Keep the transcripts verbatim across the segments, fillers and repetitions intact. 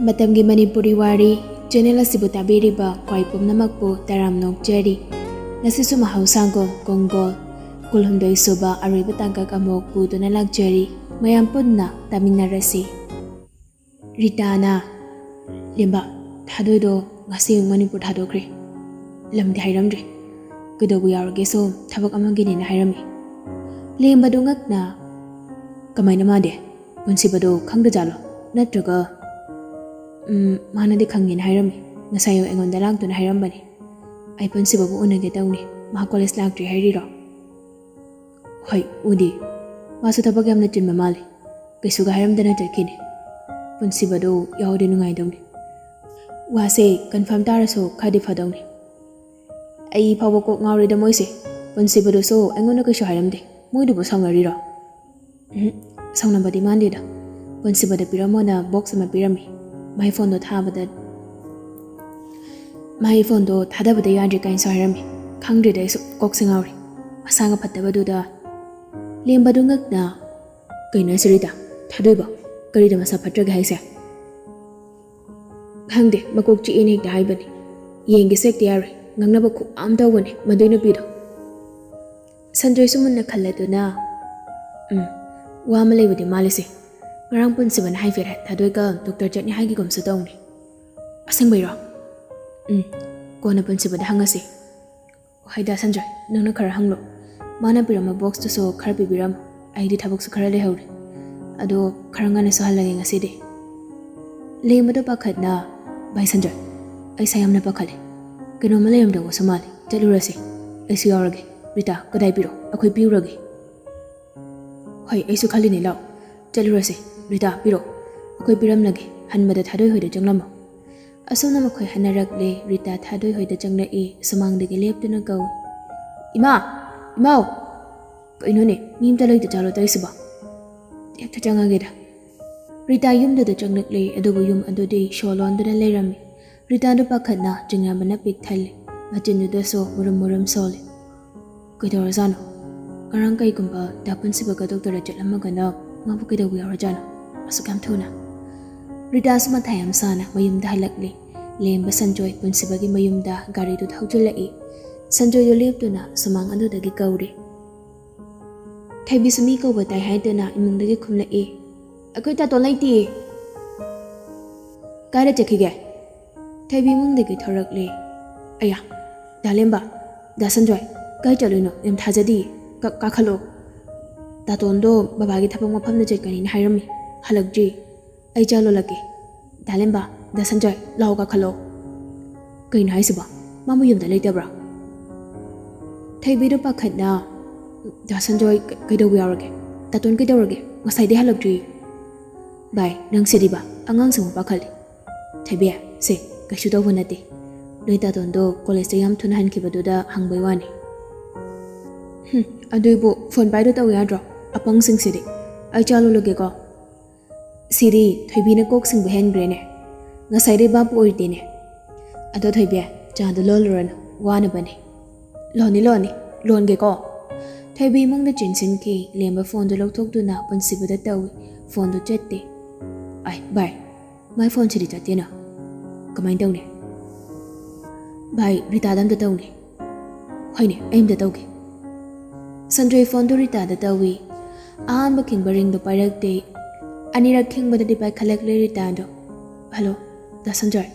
ꯃꯇꯝꯒꯤ ꯃꯅꯤꯄꯨꯔꯤ ꯋꯥꯔꯤ ꯆꯦꯅꯦꯜ ꯑꯁꯤꯕꯨ ꯇꯥꯕꯤꯔꯤꯕ ꯈ꯭ꯋꯥꯏ ꯄꯨꯝꯅꯃꯛꯄꯨ ꯇꯔꯥꯝ ꯅꯣꯛꯆꯔꯤ꯫ ꯉꯁꯤꯁꯨ ꯃꯍꯧꯁꯥꯒꯨꯝ ꯀꯣꯡꯒꯣꯜ ꯀꯨꯟꯍꯨꯝꯗꯣꯏ ꯁꯨꯕ ꯑꯔꯣꯏꯕ ꯇꯥꯡꯀꯛ ꯑꯃꯨꯛ ꯄꯨꯗꯨꯅ ꯂꯥꯛꯆꯔꯤ꯫ ꯃꯌꯥꯝ ꯄꯨꯟꯅ ꯇꯥꯃꯤꯟꯅꯔꯁꯤ꯫ ꯔꯤꯇꯥꯅ, "ꯂꯦꯝꯕ, ꯊꯥꯗꯣꯏꯗꯣ ꯉꯁꯤ ꯃꯅꯤꯄꯨꯔ ꯊꯥꯗꯣꯛꯈ꯭ꯔꯦ꯫ ꯂꯝꯗꯤ ꯍꯥꯏꯔꯝꯗ꯭ꯔꯦ꯫ ꯀꯩꯗꯧꯕ ꯌꯥꯎꯔꯒꯦꯁꯨ ꯊꯕꯛ ꯑꯃꯒꯤꯅꯦꯅ ꯍꯥꯏꯔꯝꯃꯤ꯫" ꯂꯦꯝꯕꯗꯣ ꯉꯛꯅ, "ꯀꯃꯥꯏꯅ ꯃꯥꯗꯤ? ꯄꯨꯟꯁꯤꯕꯗꯣ ꯈꯪꯗꯖꯥꯠꯂꯣ? ꯅꯠꯇ꯭ꯔꯒ, ꯎꯝ, ꯃꯥꯅꯗꯤ ꯈꯪꯉꯦꯅ ꯍꯥꯏꯔꯝꯃꯤ꯫ ꯉꯁꯥꯏ ꯑꯌꯨꯛ ꯑꯩꯉꯣꯟꯗ ꯂꯥꯛꯇꯨꯅ ꯍꯥꯏꯔꯝꯕꯅꯤ꯫ ꯑꯩ ꯄꯨꯟꯁꯤꯕꯕꯨ ꯎꯅꯒꯦ ꯇꯧꯅꯤ꯫ ꯃꯥ ꯀꯣꯂꯦꯖ ꯂꯥꯛꯇ꯭ꯔꯤ ꯍꯥꯏꯔꯤꯔꯣ?" "ꯍꯣꯏ, ꯎꯗꯦ꯫ ꯃꯥꯁꯨ ꯊꯕꯛ ꯌꯥꯝꯅ ꯆꯤꯟꯕ ꯃꯥꯜꯂꯤ꯫ ꯀꯩꯁꯨꯒ ꯍꯥꯏꯔꯝꯗꯅ ꯆꯠꯈꯤꯅꯤ꯫ ꯄꯨꯟꯁꯤꯕꯗꯣ ꯌꯥꯎꯔꯗꯤ ꯅꯨꯡꯉꯥꯏꯗꯧꯅꯤ꯫ ꯋꯥꯁꯦ ꯀꯟꯐꯥꯔꯝ ꯇꯥꯔꯁꯨ ꯈꯔꯗꯤ ꯐꯗꯧꯅꯤ꯫ ꯑꯩ ꯐꯥꯎꯕ ꯀꯣꯛ ꯉꯥꯎꯔꯦꯗ ꯃꯣꯏꯁꯦ꯫ ꯄꯨꯟꯁꯤꯕꯗꯨꯁꯨ ꯑꯩꯉꯣꯟꯗ ꯀꯩꯁꯨ ꯍꯥꯏꯔꯝꯗꯦ꯫ ꯃꯣꯏꯗꯨꯕꯨ ꯁꯥꯎꯅꯔꯤꯔꯣ?" "ꯎꯝ, ꯁꯥꯎꯅꯕꯗꯤ ꯃꯥꯟꯗꯦꯗ꯫ ꯄꯨꯟꯁꯤꯕꯗ ꯄꯤꯔꯝꯃꯣꯅ ꯕꯣꯛꯁ ꯑꯃ ꯄꯤꯔꯝꯃꯤ꯫ ꯃꯥꯏ ꯐꯣꯟꯗꯣ ꯊꯥꯕꯗ, ꯃꯥꯏ ꯐꯣꯟꯗꯣ ꯊꯥꯗꯕꯗ ꯌꯥꯗ꯭ꯔꯦ ꯀꯥꯏꯅꯁꯨ ꯍꯥꯏꯔꯝꯃꯤ꯫ ꯈꯪꯗ꯭ꯔꯦꯗ, ꯑꯩꯁꯨ ꯀꯣꯛꯁꯦ ꯉꯥꯎꯔꯦ꯫ ꯃꯁꯥꯒ ꯐꯠꯇꯕꯗꯨꯗ꯫" ꯂꯦꯝꯕꯗꯨ ꯉꯛꯅ, "ꯀꯩꯅꯣ ꯍꯥꯏꯁꯤꯔꯤꯗ? ꯊꯥꯗꯣꯏꯕ? ꯀꯔꯤꯗ ꯃꯁꯥ ꯐꯠꯇ꯭ꯔꯒꯦ ꯍꯥꯏꯁꯦ?" "ꯈꯪꯗꯦ, ꯃꯀꯣꯛ ꯆꯤꯛꯑꯦꯅ ꯍꯦꯛꯇ ꯍꯥꯏꯕꯅꯤ꯫ ꯌꯦꯡꯒꯦꯁꯨ ꯍꯦꯛꯇ ꯌꯥꯔꯣꯏ꯫ ꯉꯥꯡꯅꯕ ꯈꯨꯌꯥꯝ ꯇꯧꯕꯅꯦ ꯃꯗꯨꯏ ꯅꯨꯄꯤꯗꯣ꯫" ꯁꯟꯖꯣꯏꯁꯨ ꯃꯨꯟꯅ ꯈꯜꯂꯗꯨꯅ, "ꯎꯝ, ꯋꯥ ꯑꯃ ꯂꯩꯕꯗꯤ ꯃꯥꯜꯂꯤꯁꯦ꯫ ꯉꯔꯥꯡ ꯄꯨꯟꯁꯤꯕꯅ ꯍꯥꯏꯐꯦꯠ ꯊꯥꯗꯣꯏꯒ ꯗꯣꯛꯇꯔ ꯆꯠꯅꯤ ꯍꯥꯏꯒꯤꯒꯨꯝꯁꯨ ꯇꯧꯅꯤ꯫" "ꯑꯁꯦꯡꯕꯩꯔꯣ?" "ꯎꯝ, ꯀꯣꯟꯅ ꯄꯨꯟꯁꯤꯕꯗ ꯍꯪꯉꯁꯤ꯫ ꯍꯣꯏꯗ ꯁꯟꯖꯣꯏ, ꯅꯪꯅ ꯈꯔ ꯍꯪꯂꯣ꯫ ꯃꯥꯅ ꯄꯤꯔꯝꯕ ꯕꯣꯛꯁꯇꯨꯁꯨ ꯈꯔ ꯄꯤꯕꯤꯔꯝꯃꯣ꯫ ꯑꯩꯗꯤ ꯊꯕꯛꯁꯨ ꯈꯔ ꯂꯩꯍꯧꯔꯤ꯫ ꯑꯗꯣ ꯈꯔ ꯉꯟꯅꯁꯨ ꯍꯜꯂꯒꯦ ꯉꯁꯤꯗꯤ꯫" ꯂꯦꯝꯕꯗꯣ ꯄꯥꯈꯠꯅ, "ꯚꯥꯏ ꯁꯟꯖꯣꯏ, ꯑꯩ ꯏꯁꯥ ꯌꯥꯝꯅ ꯄꯥꯈꯠꯂꯦ꯫ ꯀꯩꯅꯣꯝꯃ ꯂꯩꯔꯝꯗꯧꯕꯁꯨ ꯃꯥꯜꯂꯦ꯫ ꯆꯠꯂꯨꯔꯁꯦ꯫ ꯑꯩꯁꯨ ꯌꯥꯎꯔꯒꯦ꯫ ꯔꯤꯇꯥ, ꯀꯗꯥꯏ ꯄꯤꯔꯣ? ꯑꯩꯈꯣꯏ ꯄꯤꯔꯨꯔꯒꯦ꯫" "ꯍꯣꯏ, ꯑꯩꯁꯨ ꯈꯜꯂꯤꯅꯦ, ꯂꯥꯛꯑꯣ꯫ ꯆꯠꯂꯨꯔꯁꯦ꯫ ꯔꯤꯇꯥ, ꯄꯤꯔꯣ꯫ ꯑꯩꯈꯣꯏ ꯄꯤꯔꯝꯂꯒꯦ꯫ ꯍꯟꯕꯗ ꯊꯥꯗꯣꯏ ꯍꯣꯏꯗ ꯆꯪꯂꯝꯃꯣ꯫" ꯑꯁꯨꯝꯅ ꯃꯈꯣꯏ ꯍꯟꯅꯔꯛꯂꯦ꯫ ꯔꯤꯇꯥ ꯊꯥꯗꯣꯏ ꯍꯣꯏꯗ ꯆꯪꯂꯛꯏ꯫ ꯁꯨꯃꯥꯡꯗꯒꯤ ꯂꯦꯞꯇꯨꯅ ꯀꯧꯏ, "ꯏꯃꯥ! ꯏꯃꯥꯎ!" "ꯀꯩꯅꯣꯅꯦ, ꯃꯤ ꯑꯝꯇ ꯂꯩꯇ ꯆꯥꯂꯣ ꯇꯧꯔꯤꯁꯤꯕꯣ? ꯍꯦꯛꯇ ꯆꯪꯉꯒꯦꯗ꯫" ꯔꯤꯇꯥ ꯌꯨꯝꯗꯨꯗ ꯆꯪꯂꯛꯂꯦ, ꯑꯗꯨꯕꯨ ꯌꯨꯝ ꯑꯗꯨꯗꯤ ꯁꯣ ꯂꯣꯟꯗꯨꯅ ꯂꯩꯔꯝꯃꯤ꯫ ꯔꯤꯇꯥꯗꯨ ꯄꯥꯈꯠꯅ ꯆꯤꯡꯅꯕꯅ ꯄꯤꯛ ꯊꯜꯂꯤ꯫ ꯃꯆꯤꯟꯗꯨꯗꯁꯨ ꯃꯨꯔꯨꯝ ꯃꯨꯔꯨꯝ ꯁꯣꯜꯂꯤ꯫ "ꯀꯩꯗꯧꯔꯖꯥꯠꯅꯣ? ꯉꯔꯥꯡ ꯀꯩꯒꯨꯝꯕ ꯗꯥ ꯄꯨꯟꯁꯤꯕꯒ ꯗꯣꯛꯇꯔꯗ ꯆꯠꯂꯝꯃꯒꯅ ꯃꯥꯕꯨ ꯀꯩꯗꯧꯕ ꯌꯥꯎꯔꯖꯥꯠꯅꯣ? ꯑꯁꯨꯛ ꯌꯥꯝ ꯊꯨꯅ?" ꯔꯤꯇꯥꯁꯨ ꯃꯊꯥ ꯌꯥꯝ ꯁꯥꯅ ꯃꯌꯨꯝꯗ ꯍꯜꯂꯛꯂꯦ꯫ ꯂꯦꯝꯕ ꯁꯟꯖꯣꯏ ꯄꯨꯟꯁꯤꯕꯒꯤ ꯃꯌꯨꯝꯗ ꯒꯥꯔꯤꯗꯨ ꯊꯧꯖꯤꯜꯂꯛꯏ꯫ ꯁꯟꯖꯣꯏꯗꯨ ꯂꯦꯞꯇꯨꯅ ꯁꯨꯃꯥꯡ ꯑꯗꯨꯗꯒꯤ ꯀꯧꯔꯦ꯫ ꯊꯣꯏꯕꯤꯁꯨ ꯃꯤ ꯀꯧꯕ ꯇꯥꯏ ꯍꯥꯏꯗꯨꯅ ꯏꯃꯨꯡꯗꯒꯤ ꯈꯨꯝꯂꯛꯏ꯫ ꯑꯩꯈꯣꯏ ꯇꯥꯇꯣꯟ ꯂꯩꯇꯤꯌꯦ꯫ ꯀꯥꯏꯗ ꯆꯠꯈꯤꯒꯦ? ꯊꯣꯏꯕꯤ ꯏꯃꯨꯡꯗꯒꯤ ꯊꯣꯔꯛꯂꯦ꯫ ꯑꯌꯥ, ꯗꯥ ꯂꯦꯝꯕ, ꯗꯥ ꯁꯟꯖꯣꯏ, ꯀꯥꯏ ꯆꯠꯂꯨꯏꯅꯣ? ꯌꯥꯝ ꯊꯥꯖꯗꯤꯌꯦ꯫ ꯀꯥ-, ꯀꯥꯈꯠꯂꯣ꯫ ꯇꯥꯇꯣꯟꯗꯣ ꯕꯕꯥꯒꯤ ꯊꯕꯛ ꯃꯐꯝꯗ ꯆꯠꯀꯅꯤꯅ ꯍꯥꯏꯔꯝꯃꯤ, ꯍꯜꯂꯛꯇ꯭ꯔꯤ꯫ ꯑꯩ ꯆꯥ ꯂꯣꯜꯂꯛꯀꯦ꯫ ꯗꯥ ꯂꯦꯝꯕ, ꯗꯥ ꯁꯟꯖꯣꯏ, ꯂꯥꯛꯑꯣ ꯀꯥꯈꯠꯂꯣ꯫ ꯀꯩꯅꯣ ꯍꯥꯏꯁꯤꯕꯣ? ꯃꯥ ꯃꯌꯨꯝꯗ ꯂꯩꯇꯕ꯭ꯔꯣ? ꯊꯣꯏꯕꯤꯗꯣ ꯄꯥꯈꯠꯅ, ꯗꯥ ꯁꯟꯖꯣꯏ, ꯀ-, ꯀꯩꯗꯧꯕ ꯌꯥꯎꯔꯒꯦ? ꯇꯥꯇꯣꯟ ꯀꯩꯗꯧꯔꯒꯦ? ꯉꯁꯥꯏꯗꯩ ꯍꯜꯂꯛꯇ꯭ꯔꯤ꯫ ꯚꯥꯏ, ꯅꯪ ꯁꯤꯗꯤꯕ, ꯑꯉꯥꯡꯁꯤꯡꯕꯨ ꯄꯥꯈꯠꯂꯤ꯫ ꯊꯣꯏꯕꯤ, ꯁꯦ, ꯀꯩꯁꯨ ꯇꯧꯕ ꯅꯠꯇꯦ꯫ ꯅꯣꯏ ꯇꯥꯇꯣꯟꯗꯣ ꯀꯣꯂꯦꯖꯇ ꯌꯥꯝ ꯊꯨꯅ ꯍꯟꯈꯤꯕꯗꯨꯗ ꯍꯪꯕꯩ ꯋꯥꯅꯤ꯫ ꯍꯨꯝ, ꯑꯗꯨꯏꯕꯨ ꯐꯣꯟ ꯄꯥꯏꯗ ꯇꯧ ꯌꯥꯗ꯭ꯔꯣ? ꯑꯄꯪꯁꯤꯡꯁꯤꯗꯤ꯫ ꯑꯩ ꯆꯥ ꯂꯣꯜꯂꯒꯦꯀꯣ꯫ ꯁꯤꯗꯤ ꯊꯣꯏꯕꯤꯅ ꯀꯣꯛ ꯁꯤꯡꯕ ꯍꯦꯟꯈ꯭ꯔꯦꯅꯦ꯫ ꯉꯁꯥꯏꯗꯩ ꯚꯥꯞ ꯑꯣꯏꯗꯦꯅꯦ꯫ ꯑꯗꯣ ꯊꯣꯏꯕꯤ, ꯆꯥꯗꯣ ꯂꯣꯜꯂꯨꯔꯅꯨ, ꯋꯥꯅꯕꯅꯦ꯫ ꯂꯣꯟꯅꯤ, ꯂꯣꯟꯅꯤ, ꯂꯣꯟꯒꯦꯀꯣ꯫ ꯊꯣꯏꯕꯤ ꯏꯃꯨꯡꯗ ꯆꯦꯟꯁꯤꯟꯈꯤ꯫ ꯂꯦꯝꯕ ꯐꯣꯟꯗꯨ ꯂꯧꯊꯣꯛꯇꯨꯅ ꯄꯨꯟꯁꯤꯕꯗ ꯇꯧꯏ꯫ ꯐꯣꯟꯗꯨ ꯆꯠꯇꯦ꯫ ꯑꯥꯏ, ꯚꯥꯏ, ꯃꯥꯏ ꯐꯣꯟꯁꯤꯗꯤ ꯆꯠꯇꯦꯅ꯫ ꯀꯃꯥꯏꯅ ꯇꯧꯅꯤ? ꯚꯥꯏ, ꯔꯤꯇꯥꯗ ꯑꯝꯇ ꯇꯧꯅꯤ꯫ ꯍꯣꯏꯅꯦ, ꯑꯩ ꯑꯝꯇ ꯇꯧꯒꯦ꯫ ꯁꯟꯖꯣꯏ ꯐꯣꯟꯗꯨ ꯔꯤꯇꯥꯗ ꯇꯧꯏ꯫ ꯑꯍꯥꯟꯕ ꯈꯤꯡꯕ ꯔꯤꯡꯗꯨ ꯄꯥꯏꯔꯛꯇꯦ꯫ ꯑꯅꯤꯔꯛ ꯈꯤꯡꯕꯗꯗꯤ ꯄꯥꯏꯈꯠꯂꯛꯂꯦ ꯔꯤꯇꯥꯗꯣ꯫ ꯍꯜꯂꯣ, ꯗꯥ ꯁꯟꯖꯣꯏ꯫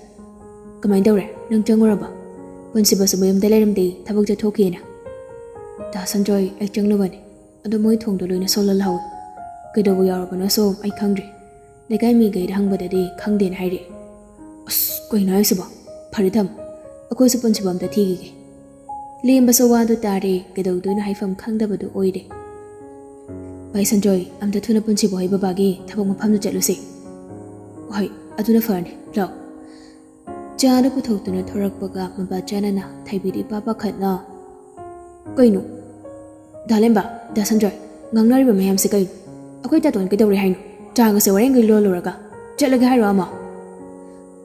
ꯀꯃꯥꯏꯅ ꯇꯧꯔꯦ? ꯅꯪ ꯆꯪꯉꯨꯔꯕ? ꯄꯨꯟꯁꯤꯕꯁꯨ ꯃꯌꯨꯝꯗ ꯂꯩꯔꯝꯗꯦ, ꯊꯕꯛ ꯆꯠꯊꯣꯛꯈꯤꯑꯅ꯫ ꯗꯥ ꯁꯟꯖꯣꯏ, ꯑꯩ ꯆꯪꯂꯨꯕꯅꯦ꯫ ꯑꯗꯣ ꯃꯣꯏ ꯊꯣꯡꯗꯣ ꯂꯣꯏꯅ ꯁꯣꯜꯍꯜꯍꯧꯏ꯫ ꯀꯩꯗꯧꯕ ꯌꯥꯎꯔꯕꯅꯣꯁꯨ ꯑꯩ ꯈꯪꯗ꯭ꯔꯦ꯫ ꯂꯩꯀꯥꯏ ꯃꯤꯈꯩꯗ ꯍꯪꯕꯗꯗꯤ ꯈꯪꯗꯦꯅ ꯍꯥꯏꯔꯛꯑꯦ꯫ ꯑꯁ, ꯀꯩꯅꯣ ꯍꯥꯏꯁꯤꯕꯣ? ꯐꯔꯦ ꯊꯝꯃꯣ꯫ ꯑꯩꯈꯣꯏꯁꯨ ꯄꯨꯟꯁꯤꯕ ꯑꯝꯇ ꯊꯤꯈꯤꯒꯦ꯫ ꯂꯦꯝꯕꯁꯨ ꯋꯥꯗꯨ ꯇꯥꯔꯦ, ꯀꯩꯗꯧꯗꯣꯏꯅꯣ ꯍꯥꯏꯐꯝ ꯈꯪꯗꯕꯗꯨ ꯑꯣꯏꯔꯦ꯫ ꯚꯥꯏ ꯁꯟꯖꯣꯏ, ꯑꯝꯇ ꯊꯨꯅ ꯄꯨꯟꯁꯤꯕ ꯍꯣꯏ ꯕꯕꯥꯒꯤ ꯊꯕꯛ ꯃꯐꯝꯗ ꯆꯠꯂꯨꯁꯦ꯫ ꯍꯣꯏ, ꯑꯗꯨꯅ ꯐꯔꯅꯤ꯫ ꯂꯥꯛꯑꯣ꯫ ꯆꯥꯗꯨ ꯄꯨꯊꯣꯛꯇꯨꯅ ꯊꯣꯔꯛꯄꯒ ꯃꯄꯥ ꯆꯥꯅꯅ ꯊꯣꯏꯕꯤꯗꯤ ꯏꯄꯥ ꯄꯥꯈꯠꯅ, "ꯀꯩꯅꯣ? ꯗꯥ ꯂꯦꯝꯕ, ꯗꯥ ꯁꯟꯖꯣꯏ, ꯉꯥꯡꯅꯔꯤꯕ ꯃꯌꯥꯝꯁꯦ ꯀꯩꯅꯣ? ꯑꯩꯈꯣꯏ ꯇꯥꯇꯣꯟ ꯀꯩꯗꯧꯔꯦ ꯍꯥꯏꯅꯣ? ꯆꯥꯒꯁꯦ ꯋꯥꯔꯦꯡꯒꯩ ꯂꯣꯜꯂꯨꯔꯒ ꯆꯠꯂꯒꯦ ꯍꯥꯏꯔꯣ ꯑꯃ?"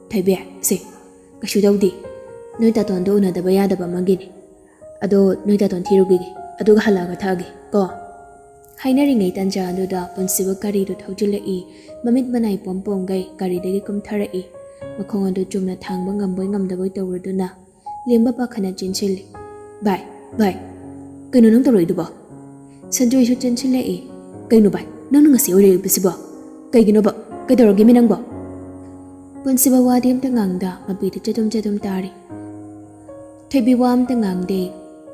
ꯊꯣꯏꯕꯤ, ꯁꯦ, ꯀꯩꯁꯨ ꯇꯧꯗꯦ꯫ ꯅꯣꯏ ꯇꯥꯇꯣꯟꯗꯣ ꯎꯅꯗꯕ ꯌꯥꯗꯕ ꯑꯃꯒꯤꯅꯤ꯫ ꯑꯗꯣ ꯅꯣꯏ ꯇꯥꯇꯣꯟ ꯊꯤꯔꯨꯈꯤꯒꯦ, ꯑꯗꯨꯒ ꯍꯜꯂꯛꯑꯒ ꯊꯛꯑꯒꯦ ꯀꯣ꯫ ꯍꯥꯏꯅꯔꯤꯉꯩ ꯇꯥꯟꯖꯥ ꯑꯗꯨꯗ ꯄꯨꯟꯁꯤꯕ ꯒꯥꯔꯤꯗꯨ ꯊꯧꯖꯤꯜꯂꯛꯏ꯫ ꯃꯃꯤꯠ ꯃꯅꯥꯏ ꯄꯣꯝ ꯄꯣꯝꯒꯩ ꯒꯥꯔꯤꯗꯒꯤ ꯀꯨꯝꯊꯔꯛꯏ꯫ ꯃꯈꯣꯡ ꯑꯗꯨ ꯆꯨꯝꯅ ꯊꯥꯡꯕ ꯉꯝꯕꯣꯏ ꯉꯝꯗꯕꯣꯏ ꯇꯧꯔꯗꯨꯅ ꯂꯦꯝꯕ ꯄꯥꯈꯠꯅ ꯆꯦꯟꯁꯤꯜꯂꯤ꯫ "ꯚꯥꯏ, ꯚꯥꯏ, ꯀꯩꯅꯣ ꯅꯪ ꯇꯧꯔꯛꯏꯗꯨꯕꯣ?" ꯁꯟꯖꯣꯏꯁꯨ ꯆꯦꯟꯁꯤꯜꯂꯛꯏ꯫ "ꯀꯩꯅꯣ ꯚꯥꯏ, ꯅꯪꯅ ꯉꯁꯤ ꯑꯣꯏꯔꯛꯏꯕꯁꯤꯕꯣ? ꯀꯩꯒꯤꯅꯣꯕ? ꯀꯩꯗꯧꯔꯒꯦꯃꯤ ꯅꯪꯕꯣ?" ꯄꯨꯟꯁꯤꯕ ꯋꯥꯗꯤ ꯑꯝꯇ ꯉꯥꯡꯗ ꯃꯄꯤꯗ ꯆꯗꯨꯝ ꯆꯗꯨꯝ ꯇꯥꯔꯤ꯫ ꯊꯣꯏꯕꯤ ꯋꯥ ꯑꯝꯇ ꯉꯥꯡꯗꯦ꯫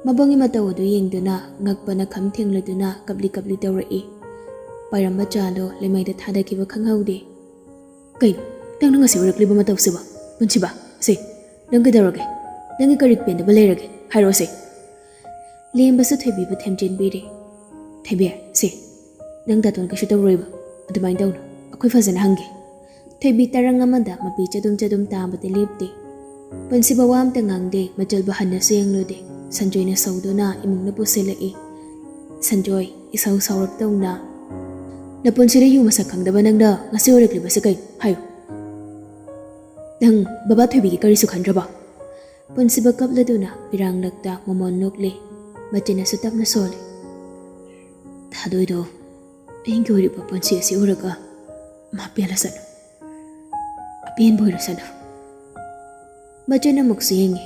ꯃꯕꯨꯡꯒꯤ ꯃꯇꯧ ꯑꯗꯨ ꯌꯦꯡꯗꯨꯅ ꯉꯛꯄꯅ ꯈꯝ ꯊꯦꯡꯂꯗꯨꯅ ꯀꯞꯂꯤ ꯀꯞꯂꯤ ꯇꯧꯔꯛꯏ꯫ ꯄꯥꯏꯔꯝꯕ ꯆꯥꯗꯣ ꯂꯩꯃꯩꯗ ꯊꯥꯗꯈꯤꯕ ꯈꯪꯍꯧꯗꯦ꯫ "ꯀꯩꯅꯣ ꯅꯪꯅ ꯉꯁꯤ ꯑꯣꯏꯔꯛꯂꯤꯕ ꯃꯇꯧꯁꯤꯕꯣ? ꯄꯨꯟꯁꯤꯕ, ꯁꯦ, ꯅꯪ ꯀꯩꯗꯧꯔꯒꯦ? ꯅꯪꯒꯤ ꯀꯔꯤ ꯄꯦꯟꯗꯕ ꯂꯩꯔꯒꯦ? ꯍꯥꯏꯔꯛꯑꯣꯁꯦ꯫" ꯂꯦꯝꯕꯁꯨ ꯊꯣꯏꯕꯤꯕꯨ ꯊꯦꯝꯖꯤꯟꯕꯤꯔꯦ꯫ "ꯊꯣꯏꯕꯤ, ꯁꯦ, ꯅꯪ ꯗꯥꯇꯣꯟ ꯀꯩꯁꯨ ꯇꯧꯔꯣꯏꯕ꯫ ꯑꯗꯨꯃꯥꯏꯅ ꯇꯧꯅꯨ꯫ ꯑꯩꯈꯣꯏ ꯐꯖꯅ ꯍꯪꯒꯦ꯫" ꯊꯣꯏꯕꯤ ꯇꯔꯪ ꯑꯃꯗ ꯃꯄꯤ ꯆꯗꯨꯝ ꯆꯗꯨꯝ ꯇꯥꯕꯗ ꯂꯦꯞꯇꯦ꯫ ꯄꯨꯟꯁꯤꯕ ꯋꯥ ꯑꯝꯇ ꯉꯥꯡꯗꯦ, ꯃꯆꯜꯕꯨ ꯍꯟꯅꯁꯨ ꯌꯦꯡꯂꯨꯗꯦ꯫ ꯁꯟꯖꯣꯏꯅ ꯁꯧꯗꯨꯅ ꯏꯃꯨꯡꯗ ꯄꯨꯁꯤꯜꯂꯛꯏ꯫ ꯁꯟꯖꯣꯏ, ꯏꯁꯧ ꯁꯧꯔꯞ ꯇꯧꯅ, "ꯅꯄꯨꯟꯁꯤꯗ ꯌꯨ ꯃꯁꯛ ꯈꯪꯗꯕ ꯅꯪꯅ ꯉꯁꯤ ꯑꯣꯏꯔꯛꯂꯤꯕꯁꯤ ꯀꯩꯅꯣ? ꯍꯥꯏꯌꯨ꯫ ꯅꯪ ꯕꯕꯥ ꯊꯣꯏꯕꯤꯒꯤ ꯀꯔꯤꯁꯨ ꯈꯟꯗ꯭ꯔꯕꯣ?" ꯄꯨꯟꯁꯤꯕ ꯀꯞꯂꯗꯨꯅ ꯐꯤꯔꯥꯡꯂꯛꯇ ꯃꯃꯣꯟ ꯅꯣꯛꯂꯦ꯫ ꯃꯆꯤꯟ ꯑꯁꯨ ꯇꯞꯅ ꯁꯣꯜꯂꯦ꯫ "ꯊꯥꯗꯣꯏꯗꯣ ꯑꯩꯒꯤ ꯑꯣꯏꯔꯤꯕ ꯄꯨꯟꯁꯤ ꯑꯁꯤ ꯎꯔꯒ ꯃꯥ ꯄꯦꯜꯂꯁꯅꯨ꯫ ꯑꯄꯦꯟꯕ ꯑꯣꯏꯔꯁꯅꯨ꯫" ꯃꯆꯤꯟ ꯑꯃꯨꯛꯁꯨ ꯌꯦꯡꯉꯤ꯫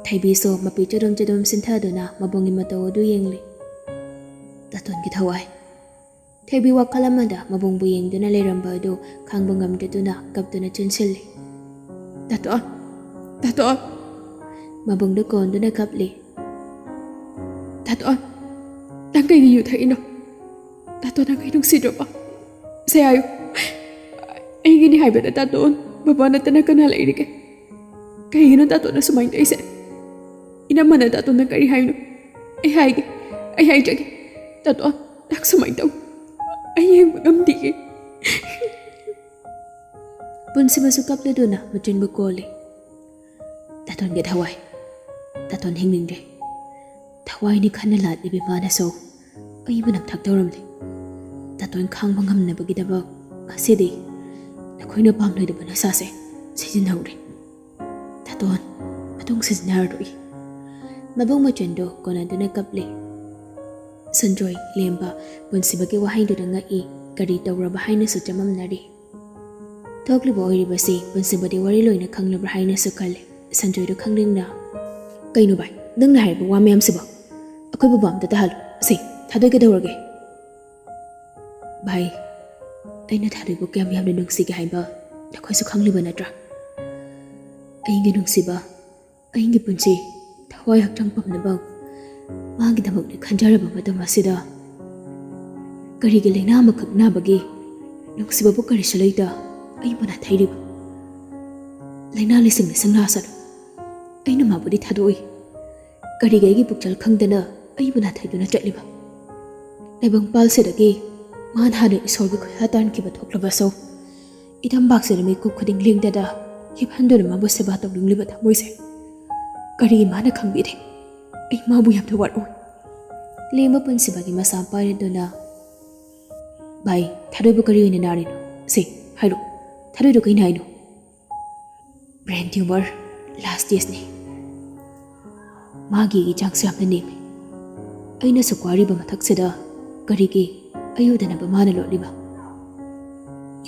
ꯊꯣꯏꯕꯤꯁꯨ ꯃꯄꯤ ꯆꯗꯨꯝ ꯆꯗꯨꯝ ꯁꯤꯟꯊꯗꯨꯅ ꯃꯕꯨꯡꯒꯤ ꯃꯇꯧ ꯑꯗꯨ ꯌꯦꯡꯂꯤ꯫ ꯗꯥꯇꯣꯟꯒꯤ ꯊꯋꯥꯏ꯫ ꯊꯣꯏꯕꯤ ꯋꯥꯈꯜ ꯑꯃꯗ ꯃꯕꯨꯡꯕꯨ ꯌꯦꯡꯗꯨꯅ ꯂꯩꯔꯝꯕ ꯑꯗꯨ ꯈꯥꯡꯕ ꯉꯝꯗꯗꯨꯅ ꯀꯞꯇꯨꯅ ꯆꯦꯟꯁꯤꯜꯂꯤ꯫ "ꯗꯥꯇꯣꯟ! ꯗꯥꯇꯣꯟ!" ꯃꯕꯨꯡꯗ ꯀꯣꯟꯗꯨꯅ ꯀꯞꯂꯤ꯫ "ꯗꯥꯇꯣꯟ! ꯅꯪ ꯀꯩꯒꯤ ꯌꯨ ꯊꯛꯏꯅꯣ? ꯗꯥꯇꯣꯟ, ꯅꯪ ꯑꯩ ꯅꯨꯡꯁꯤꯗ꯭ꯔꯕꯣ? ꯁꯦ ꯍꯥꯏꯌꯨ꯫ ꯑꯩꯒꯤꯅꯤ ꯍꯥꯏꯕꯗ ꯗꯥꯇꯣꯟ, ꯕꯕꯥ ꯅꯠꯇꯅ ꯀꯅꯥ ꯂꯩꯔꯤꯒꯦ? ꯀꯩꯒꯤꯅꯣ ꯗꯥꯇꯣꯟꯅ ꯁꯨꯃꯥꯏꯅ ꯇꯧꯔꯤꯁꯦ? ꯏꯅꯝꯃꯅ ꯗꯥꯇꯣꯟꯗ ꯀꯔꯤ ꯍꯥꯏꯅꯣ? ꯑꯩ ꯍꯥꯏꯒꯦ, ꯑꯩ ꯍꯥꯏꯖꯒꯦ꯫ ꯗꯥꯇꯣꯟ, ꯅꯪ ꯁꯨꯃꯥꯏꯅ ꯇꯧ꯫ ꯑꯩ ꯌꯦꯡꯕ ꯉꯝꯗꯤꯌꯦ꯫" ꯄꯨꯟꯁꯤꯕꯁꯨ ꯀꯞꯂꯗꯨꯅ ꯃꯆꯤꯟꯕꯨ ꯀꯣꯜꯂꯤ꯫ "ꯗꯥꯇꯣꯟꯒꯤ ꯊꯋꯥꯏ꯫ ꯗꯥꯇꯣꯟ ꯍꯤꯡꯅꯤꯡꯗ꯭ꯔꯦ꯫ ꯊꯋꯥꯏꯅꯤ ꯈꯟꯅ ꯂꯥꯠꯂꯤꯕꯤ ꯃꯥꯅꯁꯨ ꯑꯩꯕꯨ ꯅꯝꯊꯥꯛ ꯇꯧꯔꯝꯂꯦ꯫ ꯗꯥꯇꯣꯟ ꯈꯥꯡꯕ ꯉꯝꯅꯕꯒꯤꯗꯃꯛ ꯉꯁꯤꯗꯤ ꯅꯈꯣꯏꯅ ꯄꯥꯝꯂꯣꯏꯗꯕ ꯅꯁꯥꯁꯦ ꯁꯤꯖꯤꯟꯅꯍꯧꯔꯦ꯫ ꯗꯥꯇꯣꯟ, ꯃꯇꯨꯡ ꯁꯤꯖꯤꯟꯅꯔꯔꯣꯏ꯫" ꯃꯕꯨꯡ ꯃꯆꯤꯟꯗꯨ ꯀꯣꯟꯅꯗꯨꯅ ꯀꯞꯂꯤ꯫ ꯁꯟꯖꯣꯏ, ꯂꯦꯝꯕ, ꯄꯨꯟꯁꯤꯕꯒꯤ ꯋꯥꯍꯩꯗꯨꯗ ꯉꯛꯏ꯫ ꯀꯔꯤ ꯇꯧꯔꯕ ꯍꯥꯏꯅꯁꯨ ꯆꯃꯝꯅꯔꯤ꯫ ꯊꯣꯛꯂꯤꯕ ꯑꯣꯏꯔꯤꯕꯁꯤ ꯄꯨꯟꯁꯤꯕꯗꯤ ꯋꯥꯔꯤ ꯂꯣꯏꯅ ꯈꯪꯂꯕ꯭ꯔꯥ ꯍꯥꯏꯅꯁꯨ ꯈꯜꯂꯤ꯫ ꯁꯟꯖꯣꯏꯗꯨ ꯈꯪꯅꯤꯡꯅ, "ꯀꯩꯅꯣ ꯚꯥꯏ, ꯅꯪꯅ ꯍꯥꯏꯔꯤꯕ ꯋꯥ ꯃꯌꯥꯝꯁꯤꯕꯣ? ꯑꯩꯈꯣꯏ ꯕꯕꯥ ꯑꯝꯇ ꯇꯥꯍꯜꯂꯨ꯫ ꯁꯤ, ꯊꯥꯗꯣꯏ ꯀꯩꯗꯧꯔꯒꯦ?" "ꯚꯥꯏ, ꯑꯩꯅ ꯊꯥꯗꯣꯏꯕꯨ ꯀꯌꯥꯝ ꯌꯥꯝꯅ ꯅꯨꯡꯁꯤꯒꯦ ꯍꯥꯏꯕ ꯅꯈꯣꯏꯁꯨ ꯈꯪꯂꯤꯕ ꯅꯠꯇ꯭ꯔꯥ? ꯑꯩꯒꯤ ꯅꯨꯡꯁꯤꯕ, ꯑꯩꯒꯤ ꯄꯨꯟꯁꯤ, ꯊꯋꯥꯏ ꯍꯛꯆꯥꯡ ꯄꯨꯝꯅꯃꯛ ꯃꯥꯒꯤꯗꯃꯛꯅꯤ ꯈꯟꯖꯔꯕ ꯃꯇꯝ ꯑꯁꯤꯗ ꯀꯔꯤꯒꯤ ꯂꯥꯏꯅꯥ ꯑꯃꯈꯛ ꯅꯥꯕꯒꯤ ꯅꯨꯡꯁꯤꯕꯕꯨ ꯀꯔꯤꯁꯨ ꯂꯩꯇ ꯑꯩꯕꯨ ꯅꯥꯊꯩꯔꯤꯕ? ꯂꯥꯏꯅꯥ ꯂꯩꯁꯤꯡ ꯂꯩꯁꯤꯡ ꯂꯥꯛꯁꯅꯨ, ꯑꯩꯅ ꯃꯥꯕꯨꯗꯤ ꯊꯥꯗꯣꯛꯏ꯫ ꯀꯔꯤꯒꯤ ꯑꯩꯒꯤ ꯄꯨꯛꯆꯦꯜ ꯈꯪꯗꯅ ꯑꯩꯕꯨ ꯅꯥꯊꯩꯗꯨꯅ ꯆꯠꯂꯤꯕ? ꯂꯥꯏꯕꯛ ꯄꯥꯜꯁꯤꯗꯒꯤ ꯃꯥꯅ ꯍꯥꯟꯅ ꯏꯁꯣꯔꯒꯤ ꯈꯨꯌꯥ ꯇꯥꯟꯈꯤꯕ ꯊꯣꯛꯂꯕꯁꯨ, ꯏꯇꯝꯕꯥꯛꯁꯤꯗ ꯃꯤꯀꯨꯞ ꯈꯨꯗꯤꯡ ꯂꯦꯡꯗꯅ ꯍꯤꯞꯍꯟꯗꯨꯅ ꯃꯥꯕꯨ ꯁꯦꯕꯥ ꯇꯧꯅꯤꯡꯂꯤꯕ ꯊꯃꯣꯏꯁꯦ ꯀꯔꯤꯒꯤ ꯃꯥꯅ ꯈꯪꯕꯤꯗꯦ? ꯑꯩ ꯃꯥꯕꯨ ꯌꯥꯝꯅ ꯋꯥꯔꯧꯏ꯫" ꯂꯦꯝꯕ ꯄꯨꯟꯁꯤꯕꯒꯤ ꯃꯁꯥ ꯄꯥꯏꯔꯗꯨꯅ, "ꯚꯥꯏ, ꯊꯥꯗꯣꯏꯕꯨ ꯀꯔꯤ ꯑꯣꯏꯅ ꯅꯥꯔꯤꯅꯣ? ꯁꯦ, ꯍꯥꯏꯔꯣ, ꯊꯥꯗꯣꯏꯗꯣ ꯀꯩ ꯅꯥꯏꯅꯣ?" "ꯕ꯭ꯔꯦꯟ ꯇ꯭ꯌꯨꯃꯔ, ꯂꯥꯁ ꯁ꯭ꯇꯦꯖꯅꯤ꯫ ꯃꯥꯒꯤ ꯆꯥꯡꯁꯨ ꯌꯥꯝꯅ ꯅꯦꯝꯃꯤ꯫ ꯑꯩꯅ ꯁꯨꯛ ꯋꯥꯔꯤꯕ ꯃꯊꯛꯁꯤꯗ ꯀꯔꯤꯒꯤ ꯑꯩ ꯎꯗꯅꯕ ꯃꯥꯅ ꯂꯣꯠꯂꯤꯕ?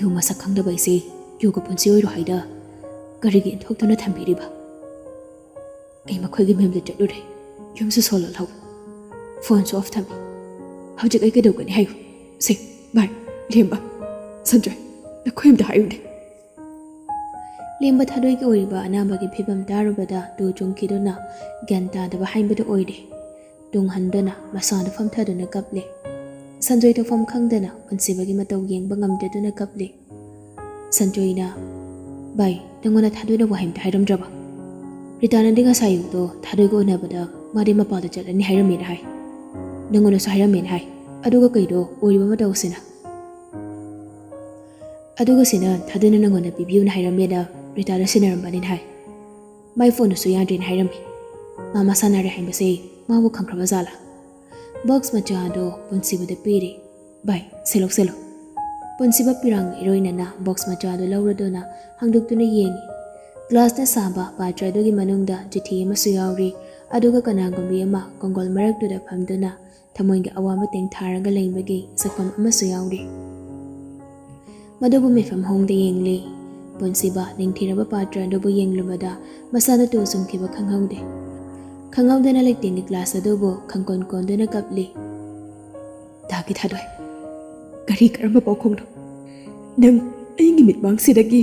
ꯌꯨ ꯃꯁꯛ ꯈꯪꯗꯕ ꯑꯩꯁꯦ ꯌꯨꯒ ꯄꯨꯟꯁꯤ ꯑꯣꯏꯔꯣ ꯍꯥꯏꯗ ꯀꯔꯤꯒꯤ ꯏꯟꯊꯣꯛꯇꯨꯅ ꯊꯝꯕꯤꯔꯤꯕ? ꯑꯩ ꯃꯈꯣꯏꯒꯤ ꯃꯌꯨꯝꯗ ꯆꯠꯂꯨꯔꯦ, ꯌꯨꯝꯁꯨ ꯁꯣꯜꯍꯜꯍꯧ, ꯐꯣꯟꯁꯨ ꯑꯣꯐ ꯊꯝꯃꯤ꯫ ꯍꯧꯖꯤꯛ ꯑꯩ ꯀꯩꯗꯧꯒꯅꯤ ꯍꯥꯏꯌꯨ? ꯁꯦ, ꯚꯥꯏ, ꯂꯦꯝꯕ, ꯁꯟꯖꯣꯏ, ꯅꯈꯣꯏ ꯑꯝꯇ ꯍꯥꯏꯌꯨꯅꯦ꯫" ꯂꯦꯝꯕ ꯊꯥꯗꯣꯏꯒꯤ ꯑꯣꯏꯔꯤꯕ ꯑꯅꯥꯕꯒꯤ ꯐꯤꯕꯝ ꯇꯥꯔꯨꯕꯗ ꯇꯨ ꯆꯨꯡꯈꯤꯗꯨꯅ ꯒ꯭ꯌꯥꯟ ꯇꯥꯗꯕ ꯍꯥꯏꯕꯗꯨ ꯑꯣꯏꯔꯦ꯫ ꯇꯨꯡ ꯍꯟꯗꯨꯅ ꯃꯁꯥꯗꯨ ꯐꯝꯊꯗꯨꯅ ꯀꯞꯂꯦ꯫ ꯁꯟꯖꯣꯏ ꯇꯧꯐꯝ ꯈꯪꯗꯅ ꯄꯨꯟꯁꯤꯕꯒꯤ ꯃꯇꯧ ꯌꯦꯡꯕ ꯉꯝꯗꯗꯨꯅ ꯀꯞꯂꯦ꯫ ꯁꯟꯖꯣꯏꯅ, "ꯚꯥꯏ, ꯅꯪꯉꯣꯟꯗ ꯊꯥꯗꯣꯏꯅ ꯋꯥꯍꯩ ꯑꯝꯇ ꯍꯥꯏꯔꯝꯗ꯭ꯔꯕ? ꯔꯤꯇꯥꯅꯗꯤ ꯉꯁꯥꯏ ꯑꯌꯨꯛꯇꯣ ꯊꯥꯗꯣꯏꯒ ꯎꯅꯕꯗ ꯃꯥꯗꯤ ꯃꯄꯥꯟꯗ ꯆꯠꯂꯅꯤ ꯍꯥꯏꯔꯝꯃꯦꯅ ꯍꯥꯏ꯫ ꯅꯪꯉꯣꯟꯗꯁꯨ ꯍꯥꯏꯔꯝꯃꯦꯅ ꯍꯥꯏ꯫ ꯑꯗꯨꯒ ꯀꯩꯗꯣ ꯑꯣꯏꯔꯤꯕ ꯃꯇꯧꯁꯤꯅ? ꯑꯗꯨꯒ ꯁꯤꯅ ꯊꯥꯗꯣꯏꯅ ꯅꯪꯉꯣꯟꯗ ꯄꯤꯕꯤꯌꯨꯅ ꯍꯥꯏꯔꯝꯃꯦꯅ ꯔꯤꯇꯥꯗ ꯁꯤꯟꯅꯔꯝꯕꯅꯤꯅ ꯍꯥꯏ꯫ ꯃꯥꯏ ꯐꯣꯟꯗꯨꯁꯨ ꯌꯥꯗ꯭ꯔꯦꯅ ꯍꯥꯏꯔꯝꯃꯤ꯫ ꯃꯥ ꯃꯁꯥ ꯅꯥꯔꯦ ꯍꯥꯏꯕꯁꯦ ꯃꯥꯕꯨ ꯈꯪꯈ꯭ꯔꯕ ꯖꯥꯠꯂꯥ?" ꯕꯣꯛꯁ ꯃꯆꯥ ꯑꯗꯣ ꯄꯨꯟꯁꯤꯕꯗ ꯄꯤꯔꯦ꯫ "ꯚꯥꯏ, ꯁꯦ ꯂꯧꯁꯤꯜꯂꯣ꯫" ꯄꯨꯟꯁꯤꯕ ꯄꯤꯔꯥꯡ ꯏꯔꯣꯏꯅꯅ ꯕꯣꯛꯁ ꯃꯆꯥ ꯑꯗꯨ ꯂꯧꯔꯗꯨꯅ ꯍꯥꯡꯗꯣꯛꯇꯨꯅ ꯌꯦꯡꯉꯤ꯫ ꯒ꯭ꯂꯥꯁꯅ ꯁꯥꯕ ꯄꯥꯇ꯭ꯔ ꯑꯗꯨꯒꯤ ꯃꯅꯨꯡꯗ ꯆꯤꯊꯤ ꯑꯃꯁꯨ ꯌꯥꯎꯔꯤ꯫ ꯑꯗꯨꯒ ꯀꯅꯥꯒꯨꯝꯕꯤ ꯑꯃ ꯀꯣꯡꯒꯣꯜ ꯃꯔꯛꯇꯨꯗ ꯐꯝꯗꯨꯅ ꯊꯃꯣꯏꯒꯤ ꯑꯋꯥ ꯃꯇꯦꯡ ꯊꯥꯔꯒ ꯂꯩꯕꯒꯤ ꯁꯛꯐꯝ ꯑꯃꯁꯨ ꯌꯥꯎꯔꯤ꯫ ꯃꯗꯨꯕꯨ ꯃꯤꯐꯝ ꯍꯣꯡꯗ ꯌꯦꯡꯂꯤ꯫ ꯄꯨꯟꯁꯤꯕ ꯅꯤꯡꯊꯤꯔꯕ ꯄꯥꯇ꯭ꯔ ꯑꯗꯨꯕꯨ ꯌꯦꯡꯂꯨꯕꯗ ꯃꯁꯥꯗ ꯇꯨ ꯆꯨꯝꯈꯤꯕ ꯈꯪꯍꯧꯗꯦ꯫ ꯈꯪꯍꯧꯗꯅ ꯂꯩꯇꯦꯡꯒꯤ ꯒ꯭ꯂꯥꯁ ꯑꯗꯨꯕꯨ ꯈꯪꯀꯣꯟ ꯀꯣꯟꯗꯨꯅ ꯀꯞꯂꯤ꯫ ꯇꯥꯒꯤ ꯊꯥꯗꯣꯏ, ꯀꯔꯤ ꯀꯔꯝꯕ ꯄꯥꯎꯈꯣꯡꯅꯣ? ꯅꯪ ꯑꯩꯒꯤ ꯃꯤꯠꯃꯥꯡꯁꯤꯗꯒꯤ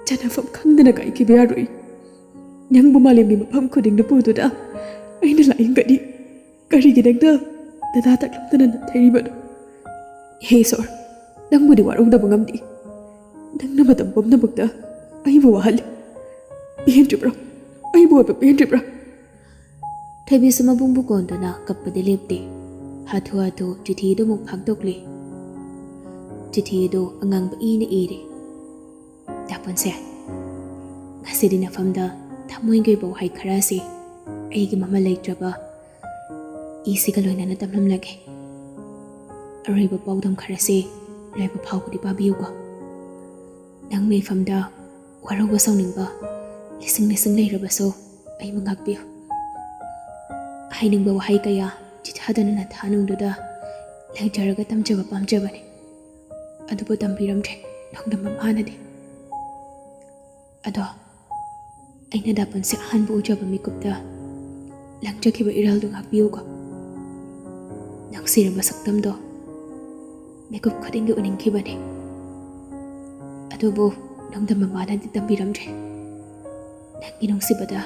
ꯆꯠꯅꯐꯝ ꯈꯪꯗꯅ ꯀꯥꯏꯈꯤꯕ ꯌꯥꯔꯣꯏ꯫ ꯅꯪꯕꯨ ꯃꯥꯂꯦꯝꯒꯤ ꯃꯐꯝ ꯈꯨꯗꯤꯡꯗ ꯄꯨꯗꯨꯅ ꯑꯩꯅ ꯂꯥꯛꯏꯒꯅꯤ꯫ ꯀꯔꯤꯒꯤ ꯅꯪꯅ ꯅꯅꯥ ꯇꯛꯂꯝꯗꯅ ꯅꯥꯊꯩꯔꯤꯕꯅꯣ? ꯍꯦ ꯏꯁꯣꯔ, ꯅꯪꯕꯨꯗꯤ ꯋꯥꯔꯧꯗꯕ ꯉꯝꯗꯦ꯫ ꯅꯪꯅ ꯃꯇꯝ ꯄꯨꯝꯅꯃꯛꯇ ꯑꯩꯕꯨ ꯋꯥꯍꯜꯂꯤ꯫ ꯄꯦꯟꯗ꯭ꯔꯤꯕ꯭ꯔꯣ? ꯑꯩꯕꯨ ꯑꯣꯏꯕ ꯄꯦꯟꯗ꯭ꯔꯤꯕ꯭ꯔꯥ? ꯊꯣꯏꯕꯤꯁꯨ ꯃꯕꯨꯡꯕꯨ ꯀꯣꯟꯗꯨꯅ ꯀꯞꯄꯗꯤ ꯂꯦꯞꯇꯦ꯫ ꯍꯥꯊꯨ ꯍꯥꯊꯨ ꯆꯤꯊꯤꯗꯨ ꯑꯃꯨꯛ ꯐꯥꯛꯇꯣꯛꯂꯤ꯫ ꯆꯤꯊꯤꯗꯨ ꯑꯉꯥꯡꯕ ꯏꯅ ꯏꯔꯤ꯫ ꯗꯥ ꯄꯨꯟꯁꯦ, ꯉꯁꯤꯗꯤ ꯅꯐꯝꯗ ꯊꯃꯣꯏꯒꯤ ꯑꯣꯏꯕ ꯋꯥꯍꯩ ꯈꯔꯁꯤ ꯑꯩꯒꯤ ꯃꯃꯜ ꯂꯩꯇ꯭ꯔꯕ ꯏꯁꯤꯒ ꯂꯣꯏꯅꯅ ꯇꯝꯂꯝꯂꯒꯦ꯫ ꯑꯔꯣꯏꯕ ꯄꯥꯎꯗꯝ ꯈꯔꯁꯤ ꯂꯣꯏꯕ ꯐꯥꯎꯕꯗꯤ ꯄꯥꯕꯤꯌꯨꯀꯣ꯫ ꯅꯪ ꯂꯩꯐꯝꯗ ꯋꯥꯔꯧꯕ ꯁꯥꯎꯅꯤꯡꯕ ꯂꯤꯁꯤꯡ ꯂꯤꯁꯤꯡ ꯂꯩꯔꯕꯁꯨ ꯑꯩꯕꯨ ꯉꯥꯛꯄꯤꯌꯨ꯫ ꯍꯥꯏꯅꯤꯡꯕ ꯋꯥꯍꯩ ꯀꯌꯥ ꯆꯤꯊꯗꯅ ꯅꯊꯥꯅꯨꯡꯗꯨꯗ ꯂꯩꯖꯔꯒ ꯇꯝꯖꯕ ꯄꯥꯝꯖꯕꯅꯤ꯫ ꯑꯗꯨꯕꯨ ꯇꯝꯕꯤꯔꯝꯗ꯭ꯔꯦ ꯅꯣꯡꯗꯝꯕ ꯃꯥꯅꯗꯤ꯫ ꯑꯗꯣ ꯑꯩꯅ ꯗꯥ ꯄꯨꯟꯁꯦ ꯑꯍꯥꯟꯕ ꯎꯖꯕ ꯃꯤꯀꯨꯞꯇ ꯂꯪꯖꯈꯤꯕ ꯏꯔꯥꯜꯗꯨ ꯉꯥꯛꯄꯤꯌꯨꯀꯣ꯫ ꯅꯨꯡꯁꯤꯔꯕ ꯁꯛꯇꯝꯗꯣ ꯃꯤꯀꯨꯞ ꯈꯨꯗꯤꯡꯒꯤ ꯎꯅꯤꯡꯈꯤꯕꯅꯤ꯫ ꯑꯗꯨꯕꯨ ꯅꯣꯡꯗꯝꯕ ꯃꯥꯅꯗꯤ ꯇꯝꯕꯤꯔꯝꯗ꯭ꯔꯦ꯫ ꯅꯪꯒꯤ ꯅꯨꯡꯁꯤꯕꯗ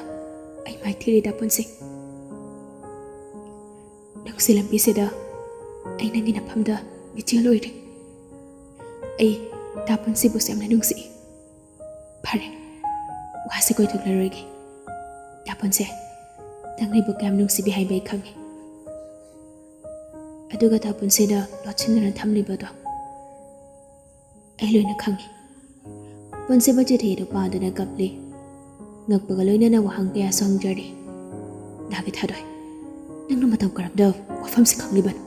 ꯑꯩ ꯃꯥꯏꯊꯤꯔꯦ ꯗꯥ ꯄꯨꯟꯁꯦ꯫ ꯅꯨꯡꯁꯤ ꯂꯝꯕꯤꯁꯤꯗ ꯑꯩ ꯅꯪꯒꯤ ꯅꯐꯝꯗ ꯃꯤꯆꯦꯜ ꯑꯣꯏꯔꯦ꯫ ꯑꯩ ꯗꯥ ꯄꯨꯟꯁꯤꯕꯨꯁꯨ ꯌꯥꯝꯅ ꯅꯨꯡꯁꯤꯏ꯫ ꯐꯔꯦ, ꯋꯥꯁꯤ ꯀꯣꯏꯊꯣꯛꯂꯔꯣꯏꯒꯦ꯫ ꯗꯥ ꯄꯨꯟꯁꯦ, ꯅꯪ ꯑꯩꯕꯨ ꯀꯌꯥꯝ ꯅꯨꯡꯁꯤꯕꯤ ꯍꯥꯏꯕ ꯑꯩ ꯈꯪꯉꯤ꯫ ꯑꯗꯨꯒ ꯗꯥ ꯄꯨꯟꯁꯤꯗ ꯂꯣꯠꯁꯤꯟꯗꯨꯅ ꯊꯝꯂꯤꯕꯗꯣ ꯑꯩ ꯂꯣꯏꯅ ꯈꯪꯉꯤ꯫ ꯄꯨꯟꯁꯤꯕ ꯆꯤꯊꯤꯗꯨ ꯄꯥꯗꯨꯅ ꯀꯞꯂꯤ꯫ ꯉꯛꯄꯒ ꯂꯣꯏꯅꯅ ꯋꯥꯍꯪ ꯀꯌꯥꯁꯨ ꯍꯪꯖꯔꯤ꯫ ꯗꯥꯒꯤ ꯊꯥꯗꯣꯏ, ꯅꯪꯅ ꯃꯇꯧ ꯀꯔꯝꯗ ꯋꯥꯐꯝꯁꯤ ꯈꯪꯂꯤꯕꯅꯣ?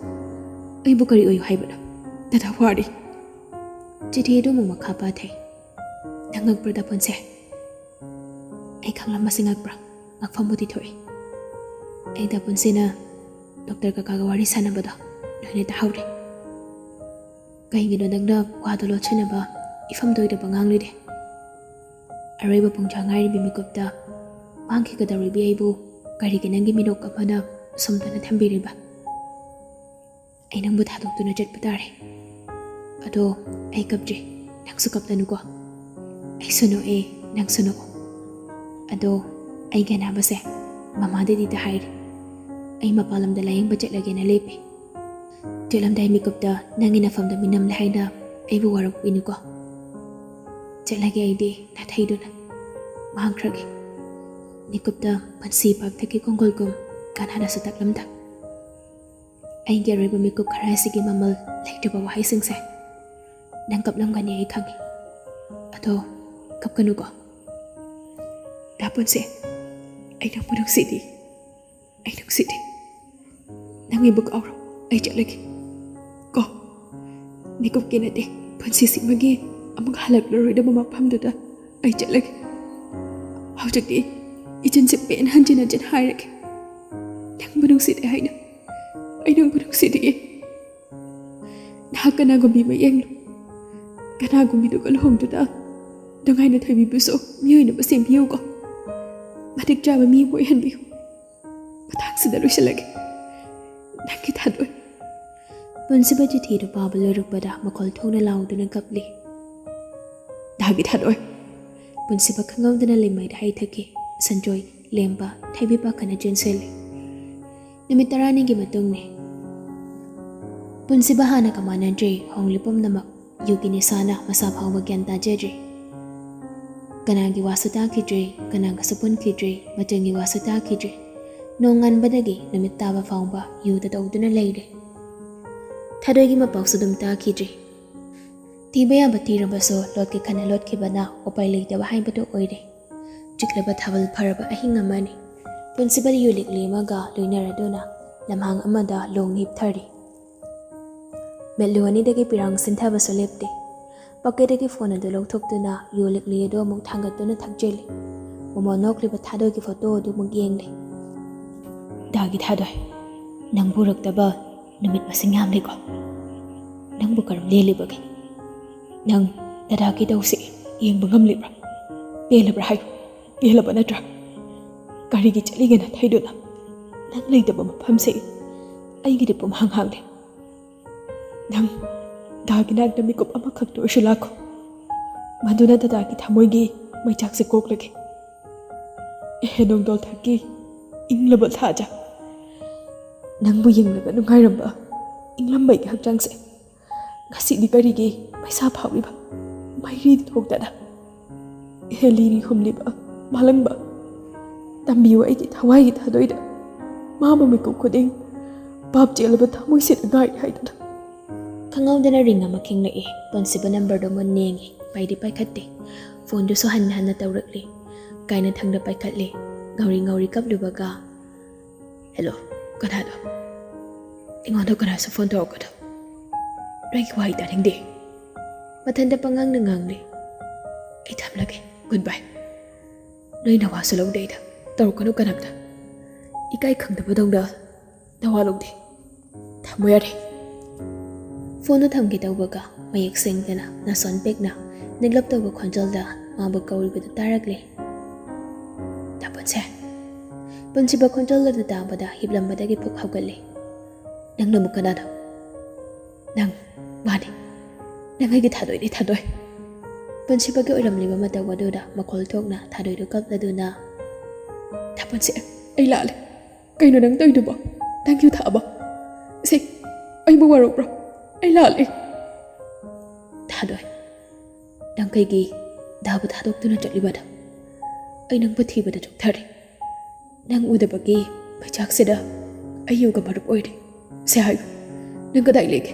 ꯑꯩꯕꯨ ꯀꯔꯤ ꯑꯣꯏꯌꯨ ꯍꯥꯏꯕꯅꯣ? ꯗꯗꯥ ꯋꯥꯔꯤ꯫ ꯆꯤꯊꯤ ꯑꯗꯨ ꯑꯃꯨꯛ ꯃꯈꯥ ꯄꯥꯊꯩ꯫ ꯅꯪ ꯉꯛꯄ꯭ꯔꯥ ꯗꯥ ꯄꯨꯟꯁꯦ? ꯑꯩ ꯈꯪꯂꯝꯕꯁꯤ ꯉꯛꯄ꯭ꯔꯥ? ꯉꯛꯐꯝꯕꯨꯗꯤ ꯊꯣꯛꯏ꯫ ꯑꯩ ꯗꯥ ꯄꯨꯟꯁꯤꯅ ꯗꯣꯛꯇꯔ ꯀꯀꯥꯒ ꯋꯥꯔꯤ ꯁꯥꯟꯅꯕꯗꯣ ꯂꯣꯏꯅ ꯇꯥꯍꯧꯔꯦ꯫ ꯀꯩꯒꯤꯅꯣ ꯅꯪꯅ ꯋꯥꯗꯣ ꯂꯣꯠꯁꯤꯟꯅꯕ ꯏꯐꯝꯗ ꯑꯣꯏꯗꯕ ꯉꯥꯡꯂꯤꯗꯤ? ꯑꯔꯣꯏꯕ ꯄꯨꯡꯖꯥ ꯉꯥꯏꯔꯤꯕꯤ ꯃꯤꯀꯨꯞꯇ ꯃꯥꯡꯈꯤꯒꯗꯧꯔꯤꯕꯤ ꯑꯩꯕꯨ ꯀꯔꯤꯒꯤ ꯅꯪꯒꯤ ꯃꯤꯅꯣꯛ ꯑꯃꯅ ꯁꯨꯝꯗꯅ ꯊꯝꯕꯤꯔꯤꯕ? ꯑꯩ ꯅꯪꯕꯨ ꯊꯥꯗꯣꯛꯇꯨꯅ ꯆꯠꯄ ꯇꯥꯔꯦ꯫ ꯑꯗꯣ ꯑꯩ ꯀꯞꯇ꯭ꯔꯤ, ꯅꯪꯁꯨ ꯀꯞꯇꯅꯨꯀꯣ꯫ ꯑꯩꯁꯨ ꯅꯣꯛꯑꯦ, ꯅꯪꯁꯨ ꯅꯣꯛꯑꯣ꯫ ꯑꯗꯣ ꯑꯩꯒꯤ ꯑꯅꯥꯕꯁꯦ ꯃꯃꯥꯗꯗꯤ ꯍꯥꯏꯔꯦ꯫ ꯑꯩ ꯃꯄꯥꯟ ꯂꯝꯗ ꯂꯥꯌꯦꯡꯕ ꯆꯠꯂꯒꯦꯅ ꯂꯦꯞꯄꯦ꯫ ꯆꯠꯂꯝꯗꯥꯏ ꯃꯤꯀꯨꯞꯇ ꯅꯪꯒꯤ ꯅꯐꯝꯗ ꯃꯤ ꯅꯝꯂꯦ ꯍꯥꯏꯅ ꯑꯩꯕꯨ ꯋꯥꯔꯧꯕꯤꯅꯨꯀꯣ꯫ ꯆꯠꯂꯒꯦ ꯑꯩꯗꯤ ꯅꯥꯊꯩꯗꯨꯅ꯫ ꯃꯥꯡꯈ꯭ꯔꯒꯦ꯫ ꯃꯤꯀꯨꯞꯇ ꯄꯨꯟꯁꯤ ꯄꯥꯛꯊꯛꯀꯤ ꯈꯣꯡꯒꯨꯜꯒꯨꯝ ꯀꯅꯥꯅꯁꯨ ꯇꯥꯛꯂꯝꯗ꯫ ꯑꯩꯒꯤ ꯑꯔꯣꯏꯕ ꯃꯤꯀꯨꯞ ꯈꯔ ꯑꯁꯤꯒꯤ ꯃꯃꯜ ꯂꯩꯇ꯭ꯔꯕ ꯋꯥꯍꯩꯁꯤꯡꯁꯦ꯫ ꯅꯪ ꯀꯞꯂꯝꯒꯅꯤ ꯑꯩ ꯈꯪꯉꯤ꯫ ꯑꯗꯣ ꯀꯞꯀꯅꯨꯀꯣ꯫ ꯗꯥ ꯄꯨꯟꯁꯤ, ꯑꯩ ꯅꯪꯕꯨ ꯅꯨꯡꯁꯤꯗꯦ꯫ ꯑꯩ ꯅꯨꯡꯁꯤꯗꯦ꯫ ꯅꯪ ꯑꯩꯕꯨ ꯀꯥꯎꯔꯣ, ꯑꯩ ꯆꯠꯂꯒꯦ꯫ ꯀꯣ, ꯃꯤꯀꯨꯞꯀꯤ ꯅꯠꯇꯦ, ꯄꯨꯟꯁꯤꯁꯤꯃꯒꯤ ꯑꯃꯨꯛ ꯍꯜꯂꯛꯂꯔꯣꯏꯗꯕ ꯃꯐꯝꯗꯨꯗ ꯑꯩ ꯆꯠꯂꯒꯦ꯫ ꯍꯧꯖꯤꯛꯇꯤ ꯏꯆꯤꯟꯁꯦ ꯄꯦꯟ ꯍꯟꯖꯤꯟ ꯍꯟꯖꯤꯟ ꯍꯥꯏꯔꯒꯦ꯫ ꯅꯪꯕꯨ ꯅꯨꯡꯁꯤꯗꯦ ꯍꯥꯏꯅ꯫ ꯑꯩ ꯅꯪꯕꯨ ꯅꯨꯡꯁꯤꯗꯦ꯫ ꯅꯍꯥꯛ ꯀꯅꯥꯒꯨꯝꯕꯤ ꯑꯃ ꯌꯦꯡꯂꯨ꯫ ꯀꯅꯥꯒꯨꯝꯕꯤꯗꯨꯒ ꯂꯨꯍꯣꯡꯗꯨꯅ ꯅꯨꯡꯉꯥꯏꯅ ꯊꯣꯏꯕꯤꯕꯨꯁꯨ ꯃꯤꯑꯣꯏꯅꯕ ꯁꯦꯝꯕꯤꯌꯨꯀꯣ꯫ ꯃꯇꯤꯛ ꯆꯥꯕ ꯃꯤ ꯑꯃ ꯑꯣꯏꯍꯟꯕꯤꯌꯨ꯫ ꯃꯇꯥꯡꯁꯤꯗ ꯂꯣꯏꯁꯤꯜꯂꯒꯦ꯫ ꯅꯪꯒꯤ ꯊꯥꯗꯣꯏ꯫ ꯄꯨꯟꯁꯤꯕ ꯆꯤꯊꯤꯗꯨ ꯄꯥꯕ ꯂꯣꯏꯔꯛꯄꯗ ꯃꯈꯣꯜ ꯊꯣꯛꯅ ꯂꯥꯎꯗꯨꯅ ꯀꯞꯂꯤ꯫ ꯅꯍꯥꯛꯀꯤ ꯊꯥꯗꯣꯏ꯫ ꯄꯨꯟꯁꯤꯕ ꯈꯪꯍꯧꯗꯅ ꯂꯩꯃꯥꯏꯗ ꯍꯩꯊꯈꯤ꯫ ꯁꯟꯖꯣꯏ, ꯂꯦꯝꯕ, ꯊꯣꯏꯕꯤ ꯄꯥꯈꯠꯅ ꯆꯦꯟꯁꯤꯜꯂꯤ꯫ ꯅꯨꯃꯤꯠ ꯇꯔꯥꯅꯤꯒꯤ ꯃꯇꯨꯡꯅꯤ꯫ ꯄꯨꯟꯁꯤꯕ ꯍꯥꯟꯅꯒ ꯃꯥꯟꯅꯗ꯭ꯔꯦ, ꯍꯣꯡꯂꯤ ꯄꯨꯝꯅꯃꯛ꯫ ꯌꯨꯒꯤ ꯅꯤꯁꯥꯅ ꯃꯁꯥ ꯐꯥꯎꯕ ꯒ꯭ꯌꯥꯟ ꯇꯥꯖꯗ꯭ꯔꯦ꯫ ꯀꯅꯥꯒꯤ ꯋꯥꯁꯨ ꯇꯥꯈꯤꯗ꯭ꯔꯦ, ꯀꯅꯥꯒꯁꯨ ꯄꯨꯟꯈꯤꯗ꯭ꯔꯦ, ꯃꯆꯪꯒꯤ ꯋꯥꯁꯨ ꯇꯥꯈꯤꯗ꯭ꯔꯦ꯫ ꯅꯣꯡꯉꯥꯟꯕꯗꯒꯤ ꯅꯨꯃꯤꯠ ꯇꯥꯕ ꯐꯥꯎꯕ ꯌꯨꯗ ꯇꯧꯗꯨꯅ ꯂꯩꯔꯦ꯫ ꯊꯥꯗꯣꯏꯒꯤ ꯃꯄꯥꯎꯁꯨ ꯑꯗꯨꯝ ꯇꯥꯈꯤꯗ꯭ꯔꯦ꯫ ꯊꯤꯕ ꯌꯥꯕ ꯊꯤꯔꯕꯁꯨ ꯂꯣꯠꯀꯦ ꯈꯟꯅ ꯂꯣꯠꯈꯤꯕꯅ ꯎꯄꯥꯏ ꯂꯩꯇꯕ ꯍꯥꯏꯕꯗꯨ ꯑꯣꯏꯔꯦ꯫ ꯆꯤꯛꯂꯕ ꯊꯥꯕꯜ ꯐꯔꯕ ꯑꯍꯤꯡ ꯑꯃꯅꯤ꯫ ꯄꯨꯟꯁꯤꯕ ꯌꯨ ꯂꯤꯛꯂꯤ ꯑꯃꯒ ꯂꯣꯏꯅꯔꯗꯨꯅ ꯂꯝꯍꯥꯡ ꯑꯃꯗ ꯂꯣꯡ ꯍꯤꯞꯊꯔꯤ꯫ ꯃꯤꯠꯂꯨ ꯑꯅꯤꯗꯒꯤ ꯄꯤꯔꯥꯡ ꯁꯤꯟꯊꯕꯁꯨ ꯂꯦꯞꯇꯦ꯫ ꯄꯣꯀꯦꯠꯇꯒꯤ ꯐꯣꯟ ꯑꯗꯨ ꯂꯧꯊꯣꯛꯇꯨꯅ ꯌꯨ ꯂꯤꯛꯂꯤ ꯑꯗꯨ ꯑꯃꯨꯛ ꯊꯥꯡꯒꯠꯇꯨꯅ ꯊꯛꯆꯤꯜꯂꯤ꯫ ꯃꯣꯃꯣ ꯅꯣꯛꯂꯤꯕ ꯊꯥꯗꯣꯏꯒꯤ ꯐꯣꯇꯣ ꯑꯗꯨ ꯑꯃꯨꯛ ꯌꯦꯡꯂꯤ꯫ ꯗꯥꯒꯤ ꯊꯥꯗꯣꯏ, ꯅꯪꯕꯨ ꯎꯔꯛꯇꯕ ꯅꯨꯃꯤꯠ ꯃꯁꯤꯡ ꯌꯥꯝꯂꯦꯀꯣ꯫ ꯅꯪꯕꯨ ꯀꯔꯝ ꯂꯦꯜꯂꯤꯕꯒꯦ? ꯅꯪ ꯗꯗꯥꯒꯤ ꯇꯧꯁꯤ ꯌꯦꯡꯕ ꯉꯝꯂꯤꯕ꯭ꯔꯥ? ꯄꯦꯜꯂꯕ꯭ꯔꯥ ꯍꯥꯏꯌꯨ, ꯄꯦꯜꯂꯕ ꯅꯠꯇ꯭ꯔꯥ? ꯀꯔꯤꯒꯤ ꯆꯠꯂꯤꯒꯦ ꯅꯥꯊꯩꯗꯨꯅ? ꯅꯪ ꯂꯩꯇꯕ ꯃꯐꯝꯁꯦ ꯑꯩꯒꯤꯗꯤ ꯄꯨꯝꯍꯥꯡ ꯍꯥꯡꯂꯦ꯫ ꯅꯪ ꯗꯥꯒꯤ ꯅꯥꯛꯇ ꯃꯤꯀꯨꯞ ꯑꯃꯈꯛꯇ ꯑꯣꯏꯔꯁꯨ ꯂꯥꯛꯈꯣ꯫ ꯃꯗꯨꯅ ꯗꯗꯥꯒꯤ ꯊꯃꯣꯏꯒꯤ ꯃꯩꯆꯥꯛꯁꯦ ꯀꯣꯛꯂꯒꯦ꯫ ꯑꯦꯍꯦ ꯅꯣꯡꯗꯣꯜ ꯊꯛꯀꯤ ꯏꯪꯂꯕ ꯊꯥꯖ, ꯅꯪꯕꯨ ꯌꯦꯡꯂꯒ ꯅꯨꯡꯉꯥꯏꯔꯝꯕ ꯏꯪꯂꯝꯕꯒꯤ ꯍꯛꯆꯥꯡꯁꯦ ꯉꯁꯤꯗꯤ ꯀꯔꯤꯒꯤ ꯃꯩꯁꯥ ꯐꯥꯎꯔꯤꯕ ꯃꯩꯔꯤꯗꯤ ꯊꯣꯛꯇꯅ? ꯑꯦꯍꯦ ꯂꯤꯔꯤ ꯍꯨꯝꯂꯤꯕ ꯃꯥꯂꯪꯕ, ꯇꯝꯕꯤꯌꯨ ꯑꯩꯒꯤ ꯊꯋꯥꯏꯒꯤ ꯊꯥꯗꯣꯏꯗ꯫ ꯃꯥꯕꯨ ꯃꯤꯀꯨꯞ ꯈꯨꯗꯤꯡ ꯄꯥꯞ ꯆꯦꯜꯂꯕ ꯊꯃꯣꯏꯁꯤꯗ ꯉꯥꯏꯔꯤ ꯍꯥꯏꯗꯨꯅ꯫ ꯈꯪꯍꯧꯗꯅ ꯔꯤꯡ ꯑꯃ ꯈꯤꯡꯂꯛꯏ꯫ ꯄꯨꯟꯁꯤꯕ ꯅꯝꯕꯔꯗꯣ ꯃꯨꯟꯅ ꯌꯦꯡꯉꯤ, ꯄꯥꯏꯗꯤ ꯄꯥꯏꯈꯠꯇꯦ꯫ ꯐꯣꯟꯗꯨꯁꯨ ꯍꯟꯅ ꯍꯟꯅ ꯇꯧꯔꯛꯂꯤ꯫ ꯀꯥꯏꯅꯊꯪꯗ ꯄꯥꯏꯈꯠꯂꯤ꯫ ꯉꯥꯎꯔꯤ ꯉꯥꯎꯔꯤ ꯀꯞꯂꯨꯕꯒ, "ꯍꯦꯜꯂꯣ, ꯀꯅꯥꯅꯣ? ꯑꯩꯉꯣꯟꯗ ꯀꯅꯥꯁꯨ ꯐꯣꯟ ꯇꯧꯔꯛꯀꯅꯨ꯫ ꯅꯣꯏꯒꯤ ꯋꯥꯍꯩ ꯇꯥꯅꯤꯡꯗꯦ꯫" ꯃꯊꯟꯇ ꯄꯉꯥꯡꯗ ꯉꯥꯡꯂꯤ꯫ "ꯑꯩ ꯊꯝꯂꯒꯦ, ꯒꯨꯗ ꯕꯥꯏ꯫ ꯅꯣꯏ ꯅꯋꯥꯁꯨ ꯂꯧꯗꯦ ꯑꯩꯗ, ꯇꯧꯔꯛꯀꯅꯨ ꯀꯅꯥꯝꯇ꯫ ꯏꯀꯥꯏ ꯈꯪꯗꯕꯗꯧꯅ ꯅꯋꯥ ꯂꯧꯗꯦ꯫ ꯊꯝꯃꯣ ꯌꯥꯔꯦ꯫" ꯐꯣꯟꯗꯨ ꯊꯝꯒꯦ ꯇꯧꯕꯒ ꯃꯌꯦꯛ ꯁꯦꯡꯗꯅ ꯅꯥꯁꯣꯟ ꯄꯦꯛꯅ ꯅꯤꯛꯂꯞ ꯇꯧꯕ ꯈꯣꯟꯖꯦꯜꯗ ꯃꯥꯕꯨ ꯀꯧꯔꯤꯕꯗꯨ ꯇꯥꯔꯛꯂꯦ꯫ "ꯇꯥ ꯄꯨꯟꯁꯦ꯫" ꯄꯨꯟꯁꯤꯕ ꯈꯣꯟꯖꯦꯜ ꯑꯗꯨ ꯇꯥꯕꯗ ꯍꯤꯞꯂꯝꯕꯗꯒꯤ ꯐꯨꯛ ꯍꯧꯒꯠꯂꯦ꯫ "ꯅꯪꯅ ꯑꯃꯨꯛ ꯀꯅꯥꯅꯣ?" "ꯅꯪ, ꯃꯥꯅꯤ꯫ ꯅꯪ ꯑꯩꯒꯤ ꯊꯥꯗꯣꯏꯅꯤ, ꯊꯥꯗꯣꯏ꯫" ꯄꯨꯟꯁꯤꯕꯒꯤ ꯑꯣꯏꯔꯝꯂꯤꯕ ꯃꯇꯧ ꯑꯗꯨꯗ ꯃꯈꯣꯜ ꯊꯣꯛꯅ ꯊꯥꯗꯣꯏꯗꯨ ꯀꯞꯂꯗꯨꯅ, "ꯇꯥ ꯄꯨꯟꯁꯦ, ꯑꯩ ꯂꯥꯜꯂꯦ꯫ ꯀꯩꯅꯣ ꯅꯪ ꯇꯧꯔꯤꯗꯨꯕꯣ? ꯅꯪ ꯌꯨ ꯊꯛꯑꯕꯣ? ꯁꯤ, ꯑꯩꯕꯨ ꯋꯥꯔꯧꯕ꯭ꯔꯣ? ꯑꯩ ꯂꯥꯜꯂꯦ꯫" "ꯊꯥꯗꯣꯏ, ꯅꯪ ꯀꯩꯒꯤ ꯗꯥꯕꯨ ꯊꯥꯗꯣꯛꯇꯨꯅ ꯆꯠꯂꯤꯕꯅꯣ? ꯑꯩ ꯅꯪꯕꯨ ꯊꯤꯕꯗ ꯆꯣꯛꯊꯔꯦ꯫ ꯅꯪ ꯎꯗꯕꯒꯤ ꯃꯩꯆꯥꯛꯁꯤꯗ ꯑꯩ ꯌꯨꯒ ꯃꯔꯨꯞ ꯑꯣꯏꯔꯦ꯫ ꯁꯦ ꯍꯥꯏꯌꯨ, ꯅꯪ ꯀꯗꯥꯏ ꯂꯩꯒꯦ?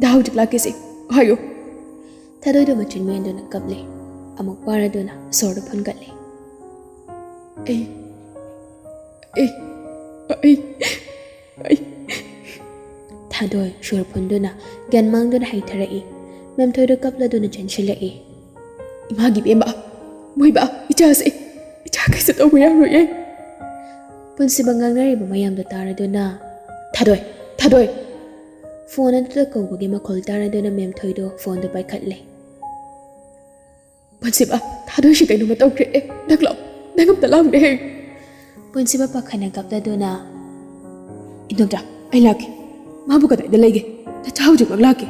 ꯗꯥ ꯍꯧꯖꯤꯛ ꯂꯥꯛꯀꯦꯁꯦ, ꯍꯥꯏꯌꯨ꯫" ꯊꯥꯗꯣꯏꯗꯣ ꯃꯆꯤꯟ ꯃꯦꯟꯗꯨꯅ ꯀꯞꯂꯦ꯫ ꯑꯃꯨꯛ ꯋꯥꯔꯗꯨꯅ ꯁꯣꯔꯗꯨ ꯐꯨꯟꯒꯠꯂꯦ꯫ "ꯑꯩ, ꯑꯩ, ꯑꯩ, ꯑꯩ꯫" ꯊꯥꯗꯣꯏ ꯁꯣꯔ ꯐꯨꯟꯗꯨꯅ ꯒ꯭ꯌꯥꯟ ꯃꯥꯡꯗꯨꯅ ꯍꯩꯊꯔꯛꯏ꯫ ꯃꯦꯝꯊꯣꯏꯗꯨ ꯀꯞꯂꯗꯨꯅ ꯆꯦꯟꯁꯤꯜꯂꯛꯏ꯫ "ꯏꯃꯥꯒꯤ ꯏꯕꯦꯝꯃ, ꯃꯣꯏꯕ, ꯏꯆꯥꯁꯦ, ꯏꯆꯥ ꯀꯩꯁꯨ ꯇꯧꯕ ꯌꯥꯔꯣꯏꯌꯦ꯫" ꯄꯨꯟꯁꯤꯕ ꯉꯥꯡꯅꯔꯤꯕ ꯃꯌꯥꯝꯗꯣ ꯇꯥꯔꯗꯨꯅ, "ꯊꯥꯗꯣꯏ! ꯊꯥꯗꯣꯏ!" ꯐꯣꯟ ꯑꯗꯨꯗ ꯀꯧꯕꯒꯤ ꯃꯈꯣꯜ ꯇꯥꯔꯗꯨꯅ ꯃꯦꯝꯊꯣꯏꯗꯣ ꯐꯣꯟꯗꯣ ꯄꯥꯏꯈꯠꯂꯦ꯫ "ꯄꯨꯟꯁꯤꯕ, ꯊꯥꯗꯣꯏꯁꯤ ꯀꯩꯅꯣꯝꯃ ꯇꯧꯈ꯭ꯔꯦ꯫ ꯑꯦ, ꯅꯪ ꯂꯥꯛꯑꯣ, ꯅꯪ ꯑꯝꯇ ꯂꯥꯛꯑꯣꯅꯦ!" ꯄꯨꯟꯁꯤꯕ ꯄꯥꯈꯠꯅ ꯀꯞꯂꯗꯨꯅ, "ꯏꯟꯗꯣꯝꯆꯥ, ꯑꯩ ꯂꯥꯛꯀꯦ꯫ ꯃꯥꯕꯨ ꯀꯗꯥꯏꯗ ꯂꯩꯒꯦ? ꯅꯆꯥ ꯍꯧꯖꯤꯛꯃꯛ ꯂꯥꯛꯀꯦ꯫"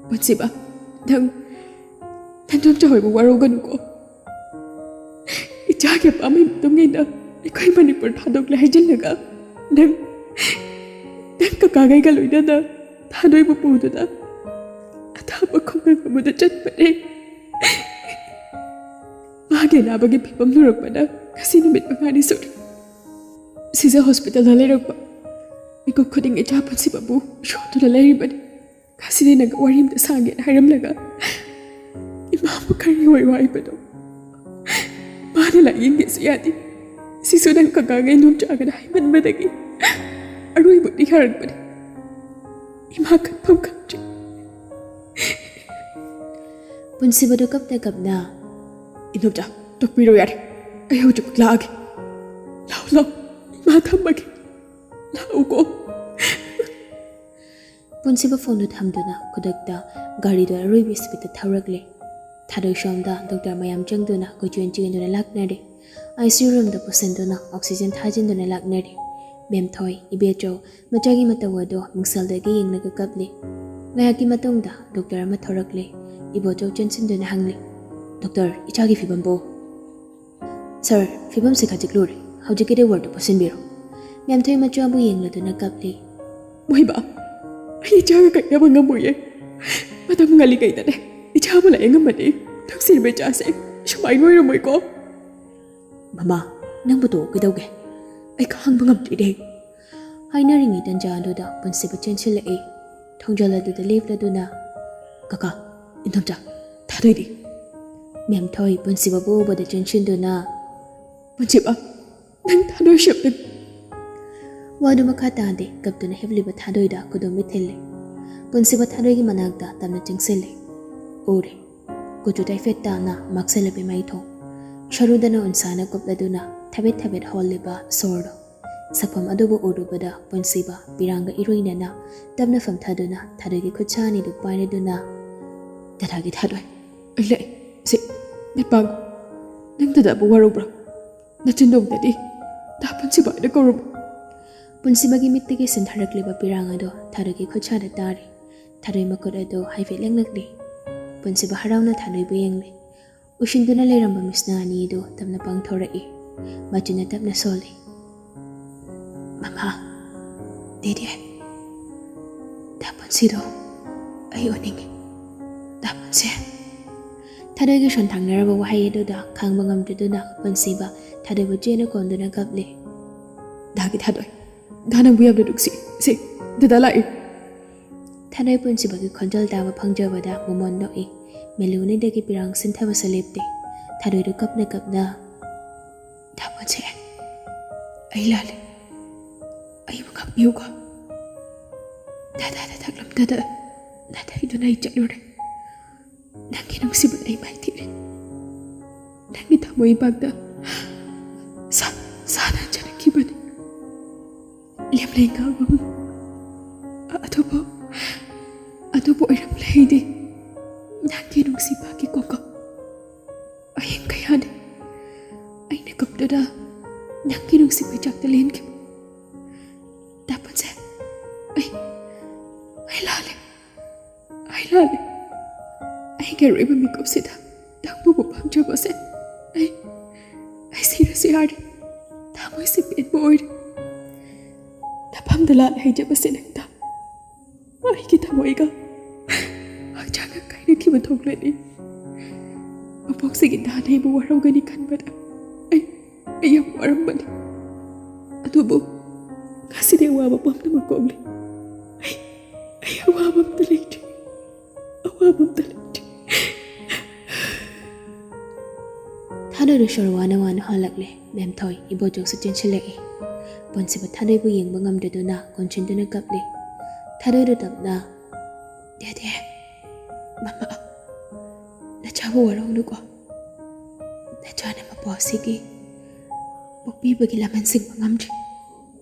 "ꯄꯨꯟꯁꯤꯕ, ꯅꯪ ꯅꯟꯗꯣꯝꯆꯥ ꯍꯣꯏꯕꯨ ꯋꯥꯔꯧꯒꯅꯨꯀꯣ꯫ ꯏꯆꯥꯒꯤ ꯑꯄꯥꯝꯕꯒꯤ ꯃꯇꯨꯡ ꯏꯟꯅ ꯑꯩꯈꯣꯏ ꯃꯅꯤꯄꯨꯔ ꯊꯥꯗꯣꯛꯂꯦ ꯍꯥꯏꯖꯤꯜꯂꯒ ꯅꯪ, ꯅꯪ ꯀꯀꯥꯈꯩꯒ ꯂꯣꯏꯅꯅ ꯊꯥꯗꯣꯏꯕꯨ ꯄꯨꯗꯨꯅ ꯑꯊꯥꯞꯄ ꯈꯨꯡꯒꯪ ꯑꯃꯗ ꯆꯠꯄꯅꯦ꯫ ꯃꯥꯒꯤ ꯑꯅꯥꯕꯒꯤ ꯐꯤꯕꯝ ꯂꯨꯔꯛꯄꯅ ꯉꯁꯤ ꯅꯨꯃꯤꯠ ꯃꯉꯥꯅꯤ ꯁꯨꯔꯦ꯫ ꯁꯤꯖ ꯍꯣꯁꯄꯤꯇꯥꯜꯗ ꯂꯩꯔꯛꯄ ꯃꯤꯀꯨꯞ ꯈꯨꯗꯤꯡ ꯏꯆꯥ ꯄꯨꯟꯁꯤꯕꯕꯨ ꯌꯣꯟꯗꯨꯅ ꯂꯩꯔꯤꯕꯅꯤ꯫ ꯉꯁꯤꯗꯤ ꯅꯪꯒ ꯋꯥꯔꯤ ꯑꯝꯇ ꯁꯥꯒꯦꯅ ꯍꯥꯏꯔꯝꯂꯒ ꯏꯃꯥꯕꯨ ꯀꯔꯤ ꯑꯣꯏ ꯍꯥꯏꯕꯅꯣ? ꯃꯥꯅ ꯂꯥꯏꯌꯦꯡꯒꯦꯁꯨ ꯌꯥꯗꯦ꯫ ꯁꯤꯁꯨ ꯅꯪ ꯀꯀꯥꯒ ꯏꯟꯗꯣꯝꯆꯥꯒꯅ ꯍꯥꯏꯃꯟꯕꯗꯒꯤ ꯑꯔꯣꯏꯕꯗꯤ ꯌꯥꯔꯛꯄꯅꯤ꯫ ꯏꯃꯥ ꯀꯟꯐꯝ ꯈꯪꯗ꯭ꯔꯦ꯫" ꯄꯨꯟꯁꯤꯕꯗꯨ ꯀꯞꯅ ꯀꯞꯅ, "ꯏꯟꯗꯣꯝꯆꯥ, ꯇꯣꯛꯄꯤꯔꯣ ꯌꯥꯔꯦ꯫ ꯑꯩ ꯍꯧꯖꯤꯛꯃꯛ ꯂꯥꯛꯑꯒꯦ꯫ ꯂꯥꯛꯑꯣ, ꯂꯥꯛꯑꯣ꯫ ꯏꯃꯥ ꯊꯝꯃꯒꯦ꯫ ꯂꯥꯛꯎꯀꯣ꯫" ꯄꯨꯟꯁꯤꯕ ꯐꯣꯟꯗꯨ ꯊꯝꯗꯨꯅ ꯈꯨꯗꯛꯇ ꯒꯥꯔꯤꯗꯨ ꯑꯔꯣꯏꯕ ꯁ꯭ꯄꯤꯗꯇ ꯊꯧꯔꯛꯂꯦ꯫ ꯊꯥꯗꯣꯏ ꯁꯣꯝꯗ ꯗꯣꯛꯇꯔ ꯃꯌꯥꯝ ꯆꯪꯗꯨꯅ ꯀꯣꯏꯆꯦꯟ ꯆꯦꯟꯗꯨꯅ ꯂꯥꯛꯅꯔꯦ꯫ ꯑꯥꯏ ꯁꯤ ꯌꯨ ꯔꯨꯝꯗ ꯄꯨꯁꯤꯟꯗꯨꯅ ꯑꯣꯛꯁꯤꯖꯦꯟ ꯊꯥꯖꯤꯟꯗꯨꯅ ꯂꯥꯛꯅꯔꯦ꯫ ꯃꯦꯝꯊꯣꯏ, ꯏꯕꯦꯆꯧ, ꯃꯆꯥꯒꯤ ꯃꯇꯧ ꯑꯗꯨ ꯃꯤꯡꯁꯦꯜꯗꯒꯤ ꯌꯦꯡꯂꯒ ꯀꯞꯂꯤ꯫ ꯉꯥꯏꯍꯥꯛꯀꯤ ꯃꯇꯨꯡꯗ ꯗꯣꯛꯇꯔ ꯑꯃ ꯊꯣꯔꯛꯂꯦ꯫ ꯏꯕꯣꯆꯧ ꯆꯦꯟꯁꯤꯟꯗꯨꯅ ꯍꯪꯂꯤ, "ꯗꯣꯛꯇꯔ, ꯏꯆꯥꯒꯤ ꯐꯤꯕꯝꯕꯨ?" "ꯁꯥꯔ, ꯐꯤꯕꯝꯁꯤ ꯈꯖꯤꯛ ꯂꯨꯔꯦ꯫ ꯍꯧꯖꯤꯛꯀꯤꯗꯤ ꯋꯥꯔꯗꯇ ꯄꯨꯁꯤꯟꯕꯤꯔꯣ꯫" ꯃꯦꯝꯊꯣꯏ ꯃꯆꯥꯕꯨ ꯌꯦꯡꯂꯗꯨꯅ ꯀꯞꯂꯤ꯫ "ꯃꯣꯏꯕꯥ, ꯑꯩ ꯏꯆꯥꯒ ꯀꯥꯏꯅꯕ ꯉꯝꯃꯣꯏꯌꯦ꯫ ꯃꯇꯝ ꯉꯜꯂꯤꯉꯩꯗꯅꯦ ꯏꯆꯥꯕꯨ ꯂꯥꯌꯦꯡꯉꯝꯃꯗꯤ ꯅꯨꯡꯁꯤꯔꯕ ꯏꯆꯥꯁꯦ ꯁꯨꯃꯥꯏꯅ ꯑꯣꯏꯔꯝꯃꯣꯏꯀꯣ꯫" "ꯃꯃꯥ, ꯅꯪꯕꯨ ꯇꯣꯛꯑꯣ ꯀꯩꯗꯧꯒꯦ? ꯑꯩ ꯈꯥꯡꯕ ꯉꯝꯗ꯭ꯔꯦꯅꯦ꯫" ꯍꯥꯏꯅꯔꯤꯉꯩ ꯇꯟꯖꯥ ꯑꯗꯨꯗ ꯄꯨꯟꯁꯤꯕ ꯆꯦꯟꯁꯤꯜꯂꯛꯏ꯫ ꯊꯣꯡꯖꯜ ꯑꯗꯨꯗ ꯂꯦꯞꯂꯗꯨꯅ, "ꯀꯀꯥ, ꯏꯟꯗꯣꯝꯆꯥ, ꯊꯥꯗꯣꯏꯗꯤ?" ꯃꯦꯝꯊꯣꯏ ꯄꯨꯟꯁꯤꯕꯕꯨ ꯎꯕꯗ ꯆꯦꯟꯁꯤꯟꯗꯨꯅ, "ꯄꯨꯟꯁꯤꯕ, ꯅꯪ ꯊꯥꯗꯣꯏꯁꯤ ꯑꯝꯇ..." ꯋꯥꯗꯨ ꯃꯈꯥ ꯇꯥꯗꯦ꯫ ꯀꯞꯇꯨꯅ ꯍꯤꯞꯂꯤꯕ ꯊꯥꯗꯣꯏꯗ ꯈꯨꯗꯣꯝ ꯃꯤꯠ ꯊꯤꯜꯂꯦ꯫ ꯄꯨꯟꯁꯤꯕ ꯊꯥꯗꯣꯏꯒꯤ ꯃꯅꯥꯛꯇ ꯇꯞꯅ ꯆꯪꯁꯤꯜꯂꯦ꯫ ꯎꯔꯦ꯫ ꯀꯨꯆꯨ ꯇꯥꯏꯐꯦꯠ ꯇꯥꯅ ꯃꯛꯁꯜꯂꯕꯤ ꯃꯩꯊꯣꯡ꯫ ꯁꯔꯨꯗꯅ ꯎꯟꯁꯥꯅ ꯀꯨꯞꯂꯗꯨꯅ ꯊꯕꯦꯠ ꯊꯕꯦꯠ ꯍꯣꯜꯂꯤꯕ ꯁꯣꯔꯗꯣ꯫ ꯁꯛꯐꯝ ꯑꯗꯨꯕꯨ ꯎꯔꯨꯕꯗ ꯄꯨꯟꯁꯤꯕ ꯄꯤꯔꯥꯡꯒ ꯏꯔꯣꯏꯅꯅ ꯇꯞꯅ ꯐꯝꯊꯗꯨꯅ ꯊꯥꯗꯣꯏꯒꯤ ꯈꯨꯠꯁꯥ ꯑꯅꯤꯗꯨ ꯄꯥꯏꯔꯗꯨꯅ, "ꯗꯗꯥꯒꯤ ꯊꯥꯗꯣꯏ, ꯑꯩ ꯂꯥꯛꯑꯦ꯫ ꯁꯤ, ꯃꯤꯠ ꯄꯥꯡꯉꯨ꯫ ꯅꯪ ꯗꯗꯥꯕꯨ ꯋꯥꯔꯧꯕ꯭ꯔꯣ? ꯅꯆꯤꯟꯗꯣꯡꯗꯗꯤ ꯗꯥ ꯄꯨꯟꯁꯤꯕ ꯍꯥꯏꯅ ꯀꯧꯔꯝꯃꯨ꯫" ꯄꯨꯟꯁꯤꯕꯒꯤ ꯃꯤꯠꯇꯒꯤ ꯁꯤꯟꯊꯔꯛꯂꯤꯕ ꯄꯤꯔꯥꯡ ꯑꯗꯣ ꯊꯥꯗꯣꯏꯒꯤ ꯈꯨꯠꯁꯥꯗ ꯇꯥꯔꯦ꯫ ꯊꯥꯗꯣꯏ ꯃꯈꯨꯠ ꯑꯗꯣ ꯍꯥꯏꯐꯦꯠ ꯂꯦꯡꯂꯛꯂꯦ꯫ ꯄꯨꯟꯁꯤꯕ ꯍꯔꯥꯎꯅ ꯊꯥꯗꯣꯏꯕꯨ ꯌꯦꯡꯂꯦ꯫ ꯎꯏꯁꯤꯟꯗꯨꯅ ꯂꯩꯔꯝꯕ ꯃꯤꯠꯁꯅꯥ ꯑꯅꯤ ꯑꯗꯨ ꯇꯞꯅ ꯄꯥꯡꯊꯣꯔꯛꯏ꯫ ꯃꯆꯤꯟꯅ ꯇꯞꯅ ꯁꯣꯜꯂꯤ, "ꯃꯃꯥ, ꯗꯦꯗꯤ, ꯗꯥ ꯄꯨꯟꯁꯤꯗꯣ ꯑꯩ ꯎꯅꯤꯡꯉꯤ꯫ ꯗꯥ ꯄꯨꯟꯁꯤ꯫" ꯊꯥꯗꯣꯏꯒꯤ ꯁꯣꯟꯊꯥꯡꯅꯔꯕ ꯋꯥꯍꯩ ꯑꯗꯨꯗ ꯈꯥꯡꯕ ꯉꯝꯗ꯭ꯔꯗꯨꯅ ꯄꯨꯟꯁꯤꯕ ꯊꯥꯗꯣꯏꯕꯨ ꯆꯦꯅ ꯀꯣꯟꯗꯨꯅ ꯀꯞꯂꯤ꯫ "ꯗꯥꯒꯤ ꯊꯥꯗꯣꯏ, ꯗꯥ ꯅꯪꯕꯨ ꯌꯥꯝꯅ ꯅꯨꯡꯁꯤ꯫ ꯁꯤ, ꯗꯗꯥ ꯂꯥꯛꯏ꯫" ꯊꯥꯗꯣꯏ ꯄꯨꯟꯁꯤꯕꯒꯤ ꯈꯣꯟꯖꯦꯜ ꯇꯥꯕ ꯐꯪꯖꯕꯗ ꯃꯃꯣꯟ ꯅꯣꯛꯏ꯫ ꯃꯦꯂꯨꯅꯤꯗꯒꯤ ꯄꯤꯔꯥꯡ ꯁꯤꯟꯊꯕꯁꯨ ꯂꯦꯞꯇꯦ꯫ ꯊꯥꯗꯣꯏꯗꯨ ꯀꯞꯅ ꯀꯞꯅ, "ꯗꯥ ꯄꯨꯟꯁꯤ, ꯑꯩ ꯂꯥꯜꯂꯦ꯫ ꯑꯩꯕꯨ ꯈꯪꯕꯤꯌꯨꯀꯣ꯫ ꯗꯗꯥꯗ ꯊꯛꯂꯝꯗꯗ ꯅꯥꯊꯩꯗꯨꯅ ꯑꯩ ꯆꯠꯂꯨꯔꯦ꯫ ꯅꯪꯒꯤ ꯅꯨꯡꯁꯤꯕꯗ ꯑꯩ ꯃꯥꯏꯊꯤꯔꯦ꯫ ꯅꯪꯒꯤ ꯊꯃꯣꯏ ꯏꯄꯥꯛꯇ ꯁꯥ-, ꯁꯥꯟꯅꯖꯔꯛꯈꯤꯕꯅꯤ꯫ ꯂꯦꯝꯂꯩ ꯉꯥꯡꯕ ꯑꯗꯨꯕꯨ, ꯑꯗꯨꯕꯨ ꯑꯣꯏꯔꯝꯂꯦ ꯑꯩꯗꯤ꯫ ꯅꯪꯒꯤ ꯅꯨꯡꯁꯤꯕꯒꯤ ꯀꯣꯀ ꯑꯍꯤꯡ ꯀꯌꯥꯅꯤ ꯑꯩꯅ ꯀꯞꯇꯨꯅ ꯅꯪꯒꯤ ꯅꯨꯡꯁꯤꯕ ꯆꯥꯛꯇ ꯂꯦꯟꯈꯤꯕ꯫ ꯗꯥ ꯄꯨꯟꯁꯤ, ꯑꯩ, ꯑꯩ ꯂꯥꯜꯂꯦ꯫ ꯑꯩ ꯂꯥꯜꯂꯦ꯫ ꯑꯩꯒꯤ ꯑꯔꯣꯏꯕ ꯃꯤꯀꯨꯞꯁꯤꯗ ꯅꯪꯕꯨ ꯄꯥꯝꯖꯕꯁꯦ ꯑꯩ, ꯑꯩ ꯁꯤꯔꯁꯨ ꯌꯥꯔꯦ꯫ ꯊꯃꯣꯏꯁꯦ ꯄꯦꯟꯕ ꯑꯣꯏꯔꯦ꯫ ꯅꯐꯝꯗ ꯂꯥꯜꯂꯦ ꯍꯥꯏꯖꯕꯁꯦ ꯅꯪꯗ ꯑꯩꯒꯤ ꯊꯃꯣꯏꯒ ꯍꯛꯆꯥꯡꯒ ꯀꯥꯏꯅꯈꯤꯕ ꯊꯣꯛꯂꯅꯤ꯫ ꯃꯄꯣꯛꯁꯤꯒꯤ ꯗꯥꯅ ꯑꯩꯕꯨ ꯋꯥꯔꯧꯒꯅꯤ ꯈꯟꯕꯗ ꯑꯩ, ꯑꯩ ꯌꯥꯝ ꯋꯥꯔꯝꯕꯅꯤ꯫ ꯑꯗꯨꯕꯨ ꯉꯁꯤꯗꯤ ꯑꯋꯥꯕ ꯄꯨꯝꯅꯃꯛ ꯀꯣꯛꯂꯦ꯫ ꯑꯩ, ꯑꯩ ꯑꯋꯥꯕ ꯑꯝꯇ ꯂꯩꯇ꯭ꯔꯦ꯫ ꯑꯋꯥꯕ ꯑꯝꯇ ꯂꯩꯇ꯭ꯔꯦ꯫" ꯊꯥꯗꯣꯏꯗꯨ ꯁꯣꯔ ꯋꯥꯅ ꯋꯥꯅ ꯍꯣꯜꯂꯛꯂꯦ꯫ ꯃꯦꯝꯊꯣꯏ, ꯏꯕꯣꯆꯧꯁꯨ ꯆꯦꯟꯁꯤꯜꯂꯛꯏ꯫ ꯄꯨꯟꯁꯤꯕ ꯊꯥꯗꯣꯏꯕꯨ ꯌꯦꯡꯕ ꯉꯝꯗ꯭ꯔꯗꯨꯅ ꯀꯣꯟꯁꯤꯟꯗꯨꯅ ꯀꯞꯂꯤ꯫ ꯊꯥꯗꯣꯏꯗꯨ ꯇꯞꯅ, "ꯗꯦꯗꯦ, ꯃꯃꯥ, ꯅꯆꯥꯕꯨ ꯋꯥꯔꯧꯅꯨꯀꯣ꯫ ꯅꯆꯥꯅ ꯃꯄꯣꯛ ꯑꯁꯤꯒꯤ ꯄꯣꯛꯄꯤꯕꯒꯤ ꯂꯃꯟ ꯁꯤꯡꯕ ꯉꯝꯗ꯭ꯔꯤ꯫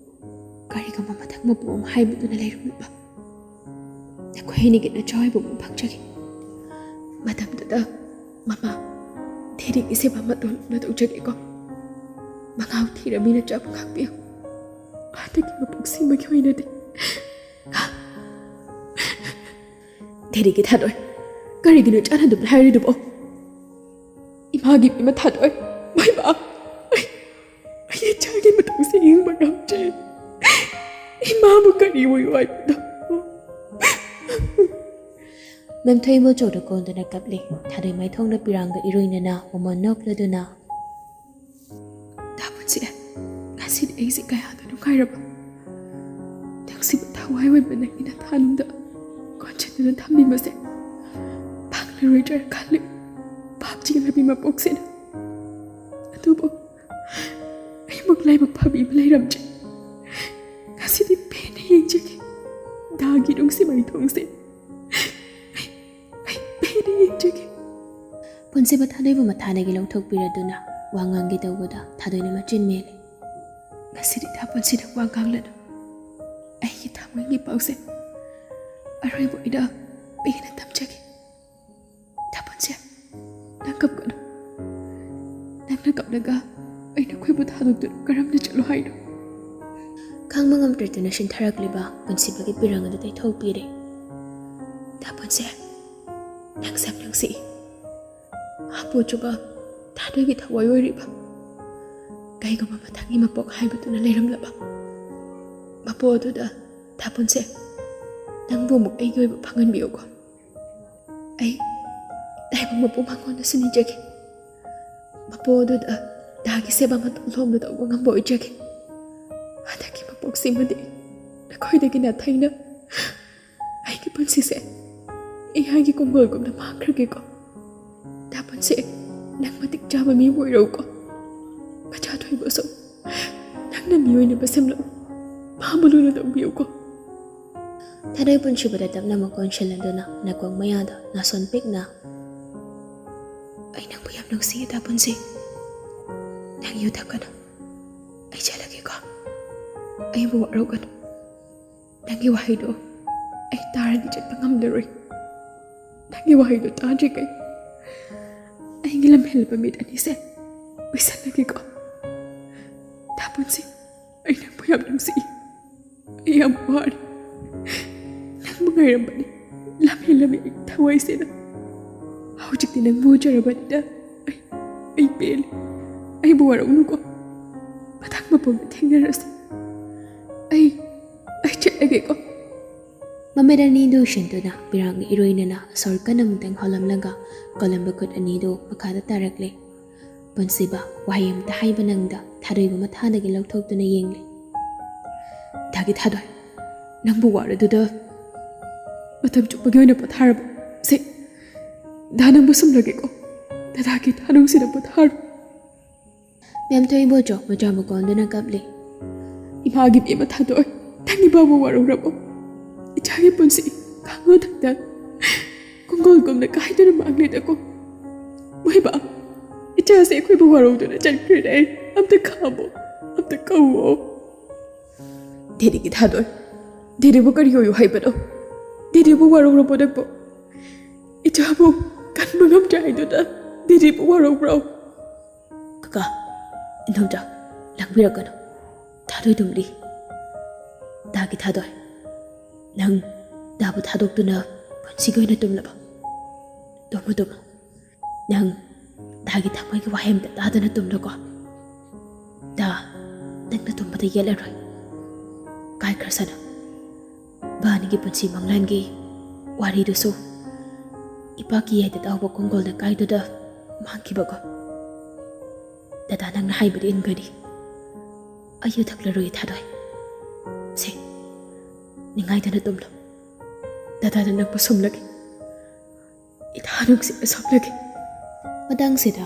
ꯀꯔꯤꯒꯨꯝꯕ ꯃꯊꯪ ꯃꯄꯣꯛ ꯑꯃ ꯍꯥꯏꯕꯗꯨꯅ ꯂꯩꯔꯝꯂꯕ ꯅꯈꯣꯏ ꯑꯅꯤꯒꯤ ꯅꯆꯥ ꯑꯣꯏꯕ ꯑꯃ ꯐꯪꯖꯒꯦ꯫ ꯃꯇꯝꯗꯨꯗ ꯃꯃꯥ ꯙꯤꯔꯤꯒꯤ ꯁꯦꯕꯥ ꯃꯇꯣꯟ ꯂꯨꯞꯅ ꯇꯧꯖꯒꯦꯀꯣ꯫ ꯃꯉꯥꯎ ꯊꯤꯔꯕꯤ ꯅꯆꯥꯕꯨ ꯉꯥꯛꯄꯤꯌꯨ꯫ ꯍꯟꯗꯛꯀꯤ ꯃꯄꯣꯛ ꯁꯤꯃꯒꯤ ꯑꯣꯏꯅꯗꯤ ꯙꯤꯔꯤꯒꯤ ꯊꯥꯗꯣꯏ꯫ ꯀꯔꯤꯒꯤꯅꯣ ꯏꯆꯥꯅ ꯑꯗꯨꯝ ꯍꯥꯏꯔꯤꯗꯨꯕꯣ? ꯏꯃꯥꯒꯤ ꯏꯕꯦꯝꯃ ꯊꯥꯗꯣꯏ꯫ ꯃꯩꯃꯥ! ꯑꯩ, ꯑꯩ ꯏꯆꯥꯒꯤ ꯃꯇꯧꯁꯦ ꯌꯦꯡꯕ ꯉꯝꯗ꯭ꯔꯦ꯫ ꯏꯃꯥꯕꯨ ꯀꯔꯤ ꯑꯣꯏꯌꯨ ꯍꯥꯏꯕꯅꯣ? ꯃꯦꯝꯊꯣꯏ ꯃꯆꯧꯗ ꯀꯣꯟꯗꯨꯅ ꯀꯞꯂꯤ꯫ ꯊꯥꯗꯣꯏ ꯃꯥꯏꯊꯣꯡꯗ ꯄꯤꯔꯥꯡꯒ ꯏꯔꯣꯏꯅꯅ ꯃꯃꯣꯟ ꯅꯣꯛꯂꯗꯨꯅ, ꯇꯥ ꯄꯨꯟꯁꯤ, ꯉꯁꯤꯗꯤ ꯑꯩꯁꯦ ꯀꯌꯥꯗ ꯅꯨꯡꯉꯥꯏꯔꯕ꯫ ꯅꯨꯡꯁꯤꯕ ꯊꯋꯥꯏ ꯑꯣꯏꯕ ꯅꯪꯒꯤ ꯅꯊꯥꯅꯨꯡꯗ ꯀꯣꯟꯁꯤꯟꯗꯨꯅ ꯊꯝꯕꯤꯕꯁꯦ ꯐꯪꯂꯔꯣꯏꯗ꯭ꯔꯥ ꯈꯜꯂꯤ꯫ ꯄꯥꯞ ꯆꯦꯜꯂꯕꯤ ꯃꯄꯣꯛꯁꯤꯅ꯫ ꯑꯗꯨꯕꯨ ꯑꯩꯃꯨꯛ ꯂꯥꯏꯕꯛ ꯐꯕꯤ ꯑꯃ ꯂꯩꯔꯝꯗ꯭ꯔꯦ꯫ ꯉꯁꯤꯗꯤ ꯄꯦꯟꯅ ꯌꯦꯡꯖꯒꯦ ꯗꯥꯒꯤ ꯅꯨꯡꯁꯤ ꯃꯥꯏꯊꯣꯡꯁꯦ꯫ ꯑꯩ, ꯑꯩ ꯄꯦꯟꯅ ꯌꯦꯡꯖꯒꯦ꯫ ꯄꯨꯟꯁꯤꯕ ꯊꯥꯗꯣꯏꯕꯨ ꯃꯊꯥꯗꯒꯤ ꯂꯧꯊꯣꯛꯄꯤꯔꯗꯨꯅ ꯋꯥ ꯉꯥꯡꯒꯦ ꯇꯧꯕꯗ ꯊꯥꯗꯣꯏꯅ ꯃꯆꯤꯟ ꯃꯦꯜꯂꯤ꯫ ꯉꯁꯤꯗꯤ ꯗꯥ ꯄꯨꯟꯁꯤꯗ ꯋꯥ ꯉꯥꯡꯂꯅꯨ꯫ ꯑꯩꯒꯤ ꯊꯃꯣꯏꯒꯤ ꯄꯥꯎꯁꯦ ꯑꯔꯣꯏꯕ ꯑꯣꯏꯅ ꯄꯦꯟꯅ ꯇꯝꯖꯒꯦ꯫ ꯗꯥ ꯄꯨꯟꯁꯤ, ꯅꯪ ꯀꯞꯀꯅꯨ꯫ ꯅꯪꯅ ꯀꯞꯂꯒ ꯑꯩꯅ ꯑꯩꯈꯣꯏꯕꯨ ꯊꯥꯗꯣꯛꯇꯨꯅ ꯀꯔꯝꯅ ꯆꯠꯂꯣ ꯍꯥꯏꯅꯣ? ꯈꯥꯡꯕ ꯉꯝꯗ꯭ꯔꯗꯨꯅ ꯁꯤꯟꯊꯔꯛꯂꯤꯕ ꯄꯨꯟꯁꯤꯕꯒꯤ ꯄꯤꯔꯪ ꯑꯗꯨ ꯇꯩꯊꯣꯛꯄꯤꯔꯦ꯫ ꯗꯥ ꯄꯨꯟꯁꯤ, ꯅꯪꯁꯦ ꯌꯥꯝ ꯅꯨꯡꯁꯤ꯫ ꯍꯥꯄꯨ ꯆꯨꯕ ꯊꯥꯗꯣꯏꯒꯤ ꯊꯋꯥꯏ ꯑꯣꯏꯔꯤꯕ꯫ ꯀꯩꯒꯨꯝꯕ ꯃꯊꯪꯒꯤ ꯃꯄꯣꯛ ꯍꯥꯏꯕꯗꯨꯅ ꯂꯩꯔꯝꯂꯕ ꯃꯄꯣꯛ ꯑꯗꯨꯗ ꯗꯥ ꯄꯨꯟꯁꯤ, ꯅꯪꯕꯨ ꯑꯃꯨꯛ ꯑꯩꯒꯤ ꯑꯣꯏꯕ ꯐꯪꯍꯟꯕꯤꯌꯨꯀꯣ꯫ ꯑꯩ ꯇꯥꯏꯕꯪ ꯃꯄꯨꯝ ꯃꯉꯣꯟꯗꯁꯨ ꯅꯤꯖꯒꯦ꯫ ꯃꯄꯣꯛ ꯑꯗꯨꯗ ꯗꯥꯒꯤ ꯁꯦꯕꯥ ꯃꯇꯧ ꯂꯣꯝꯅ ꯇꯧꯕ ꯉꯝꯕ ꯑꯣꯏꯖꯒꯦ꯫ ꯍꯟꯗꯛꯀꯤ ꯃꯄꯣꯛꯁꯤꯃꯗꯤ ꯅꯈꯣꯏꯗꯒꯤ ꯅꯥꯊꯩꯅ ꯑꯩꯒꯤ ꯄꯨꯟꯁꯤꯁꯦ ꯏꯌꯥꯒꯤ ꯀꯣꯡꯒꯣꯜꯒꯨꯝꯅ ꯃꯥꯡꯈ꯭ꯔꯒꯦꯀꯣ꯫ ꯗꯥ ꯄꯨꯟꯁꯤ, ꯅꯪ ꯃꯇꯤꯛ ꯆꯥꯕ ꯃꯤ ꯑꯣꯏꯔꯣꯀꯣ꯫ ꯃꯆꯥ ꯊꯣꯏꯕꯁꯨ ꯅꯪꯅ ꯃꯤ ꯑꯣꯏꯅꯕ ꯁꯦꯝꯂꯛꯎ꯫ ꯃꯥꯕꯨ ꯂꯨꯅ ꯇꯧꯕꯤꯌꯨꯀꯣ꯫ ꯊꯥꯗꯣꯏ ꯄꯨꯟꯁꯤꯕꯗ ꯇꯞꯅ ꯃꯀꯣꯟ ꯁꯤꯜꯂꯗꯨꯅ ꯅꯥꯀꯣꯡ ꯃꯌꯥꯗ ꯅꯥꯁꯣꯟ ꯄꯤꯛꯅ, ꯑꯩ ꯅꯪꯕꯨ ꯌꯥꯝ ꯅꯨꯡꯁꯤꯌꯦ ꯗꯥ ꯄꯨꯟꯁꯤ꯫ ꯅꯪ ꯌꯨ ꯊꯛꯀꯅꯨ꯫ ꯑꯩꯕꯨ ꯋꯥꯔꯧꯒꯅꯨ꯫ ꯅꯪꯒꯤ ꯋꯥꯍꯩꯗꯣ ꯑꯩ ꯇꯥꯔꯗꯤ ꯆꯠꯄ ꯉꯝꯂꯔꯣꯏ꯫ ꯅꯪꯒꯤ ꯋꯥꯍꯩꯗꯣ ꯇꯥꯗ꯭ꯔꯤꯈꯩ ꯑꯩꯒꯤ ꯂꯝꯍꯦꯜꯂꯕ ꯃꯤꯠ ꯑꯅꯤꯁꯦ ꯎꯏꯁꯜꯂꯒꯦꯀꯣ꯫ ꯗꯥ ꯄꯨꯟꯁꯤ, ꯑꯩ ꯅꯪꯕꯨ ꯌꯥꯝ ꯅꯨꯡꯁꯤ꯫ ꯑꯩ ꯌꯥꯝ ꯋꯥꯔꯦ꯫ ꯅꯪꯕꯨ ꯉꯥꯏꯔꯝꯕꯅꯤ꯫ ꯂꯝꯍꯦꯜꯂꯕꯤ ꯑꯩ ꯊꯋꯥꯏꯁꯤꯅ꯫ ꯍꯧꯖꯤꯛꯇꯤ ꯅꯪꯕꯨ ꯎꯖꯔꯕꯅꯤꯅ ꯑꯩ, ꯑꯩ ꯄꯦꯜꯂꯦ꯫ ꯑꯩꯕꯨ ꯋꯥꯔꯧꯅꯨꯀꯣ꯫ ꯃꯊꯪ ꯃꯄꯣꯛꯇ ꯊꯦꯡꯅꯔꯁꯤ꯫ ꯑꯩ, ꯑꯩ ꯆꯠꯂꯒꯦꯀꯣ꯫ ꯃꯃꯤꯠ ꯑꯅꯤꯗꯨ ꯎꯏꯁꯤꯟꯗꯨꯅ ꯄꯤꯔꯥꯡꯒ ꯏꯔꯣꯏꯅꯅ ꯑꯁꯣꯔ ꯀꯟꯅ ꯑꯃꯨꯛꯇꯪ ꯍꯣꯜꯂꯝꯂꯒ ꯀꯣꯜꯂꯝꯕ ꯈꯨꯠ ꯑꯅꯤꯗꯨ ꯃꯈꯥꯗ ꯇꯥꯔꯛꯂꯦ꯫ ꯄꯨꯟꯁꯤꯕ ꯋꯥꯍꯩ ꯑꯃꯇ ꯍꯥꯏꯕ ꯅꯪꯗ ꯊꯥꯗꯣꯏꯕꯨ ꯃꯊꯥꯗꯒꯤ ꯂꯧꯊꯣꯛꯇꯨꯅ ꯌꯦꯡꯂꯦ꯫ ꯗꯥꯒꯤ ꯊꯥꯗꯣꯏ, ꯅꯪꯕꯨ ꯋꯥꯔꯗꯨꯗ ꯃꯇꯝ ꯆꯨꯞꯄꯒꯤ ꯑꯣꯏꯅ ꯄꯣꯊꯥꯔꯕ꯫ ꯁꯦ, ꯗꯥ ꯅꯪꯕꯨ ꯁꯨꯝꯂꯒꯦꯀꯣ꯫ ꯗꯗꯥꯒꯤ ꯊꯥꯅꯨꯡꯁꯤꯗ ꯄꯣꯊꯥꯔꯣ꯫ ꯃꯦꯝꯊꯣꯏ ꯏꯕꯣꯆꯧ ꯃꯆꯥ ꯃꯀꯣꯟꯗꯨꯅ ꯀꯞꯂꯤ꯫ ꯏꯃꯥꯒꯤ ꯃꯤ ꯑꯃ ꯊꯥꯗꯣꯛꯑꯣꯏ꯫ ꯅꯪ ꯏꯃꯥꯕꯨ ꯋꯥꯔꯧꯔꯕꯣ? ꯏꯆꯥꯒꯤ ꯄꯨꯟꯁꯤ ꯈꯥꯡꯉꯣ ꯊꯛꯇ ꯀꯣꯡꯒꯣꯜꯒꯨꯝꯅ ꯀꯥꯏꯗꯨꯅ ꯃꯥꯡꯂꯦꯗꯀꯣ꯫ ꯃꯣꯏꯕꯥ, ꯏꯆꯥꯁꯦ ꯑꯩꯈꯣꯏꯕꯨ ꯋꯥꯔꯧꯗꯨꯅ ꯆꯠꯈ꯭ꯔꯦꯅꯦ꯫ ꯑꯝꯇ ꯈꯥꯝꯃꯣ, ꯑꯝꯇ ꯀꯧꯋꯣ꯫ ꯗꯦꯗꯤꯒꯤ ꯊꯥꯗꯣꯏ, ꯗꯦꯗꯤꯕꯨ ꯀꯔꯤ ꯑꯣꯏꯌꯨ ꯍꯥꯏꯕꯅꯣ? ꯗꯦꯗꯤꯕꯨ ꯋꯥꯔꯧꯔꯕꯣ ꯅꯪꯕꯨ? ꯏꯆꯥꯕꯨ ꯀꯟꯕ ꯉꯝꯗ꯭ꯔꯦ ꯍꯥꯏꯗꯨꯅ ꯗꯦꯗꯤꯕꯨ ꯋꯥꯔꯧꯕ꯭ꯔꯣ? ꯀꯀꯥ, ꯏꯟꯗꯣꯝꯆꯥ, ꯂꯥꯡꯕꯤꯔꯛꯀꯅꯨ꯫ ꯊꯥꯗꯣꯏ ꯇꯨꯝꯂꯤ꯫ ꯗꯥꯒꯤ ꯊꯥꯗꯣꯏ, ꯅꯪ ꯗꯥꯕꯨ ꯊꯥꯗꯣꯛꯇꯨꯅ ꯄꯨꯟꯁꯤꯒꯤ ꯑꯣꯏꯅ ꯇꯨꯝꯂꯕ? Tamu, Tamu. ꯅꯪ ꯗꯥꯒꯤ ꯊꯃꯣꯏꯒꯤ ꯋꯥꯍꯩ ꯑꯝꯇ ꯇꯥꯗꯅ ꯇꯨꯝꯂꯣꯀꯣ꯫ ꯗꯥ, ꯅꯪꯅ ꯇꯨꯝꯕꯗ ꯌꯦꯠꯂꯔꯣꯏ꯫ ꯀꯥꯏꯈ꯭ꯔꯁꯅꯨ꯫ ꯕꯥꯅꯤꯒꯤ ꯄꯨꯟꯁꯤ ꯃꯪꯂꯥꯟꯒꯤ ꯋꯥꯔꯤꯗꯨꯁꯨ ꯏꯄꯥꯛꯀꯤ ꯌꯥꯏꯗ ꯇꯥꯍꯧꯕ ꯀꯣꯡꯒꯣꯜꯗ ꯀꯥꯏꯗꯨꯗ ꯃꯥꯡꯈꯤꯕꯀꯣ꯫ ꯗꯗꯥ, ꯅꯪꯅ ꯍꯥꯏꯕꯗꯤ ꯏꯟꯒꯅꯤ꯫ ꯑꯩ ꯌꯨ ꯊꯛꯂꯔꯣꯏ, ꯊꯥꯗꯣꯏ꯫ ꯁꯦ, ꯅꯤꯡꯉꯥꯏꯗꯅ ꯇꯨꯝꯂꯣ꯫ ꯗꯗꯥꯅ ꯅꯪꯕꯨ ꯁꯨꯝꯂꯒꯦ꯫ ꯏꯊꯥ ꯅꯨꯡꯁꯤꯕ ꯁꯣꯛꯂꯒꯦ꯫ ꯃꯇꯥꯡꯁꯤꯗ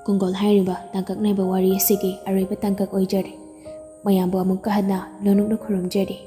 ꯀꯣꯡꯒꯣꯜ ꯍꯥꯏꯔꯤꯕ ꯇꯥꯡꯀꯛ ꯅꯥꯏꯕ ꯋꯥꯔꯤ ꯑꯁꯤꯒꯤ ꯑꯔꯣꯏꯕ ꯇꯥꯡꯀꯛ ꯑꯣꯏꯖꯔꯦ꯫ ꯃꯌꯥꯝꯕꯨ ꯑꯃꯨꯛꯀ ꯍꯟꯅ ꯂꯣꯅꯨꯛꯅ ꯈꯨꯔꯨꯝꯖꯔꯤ꯫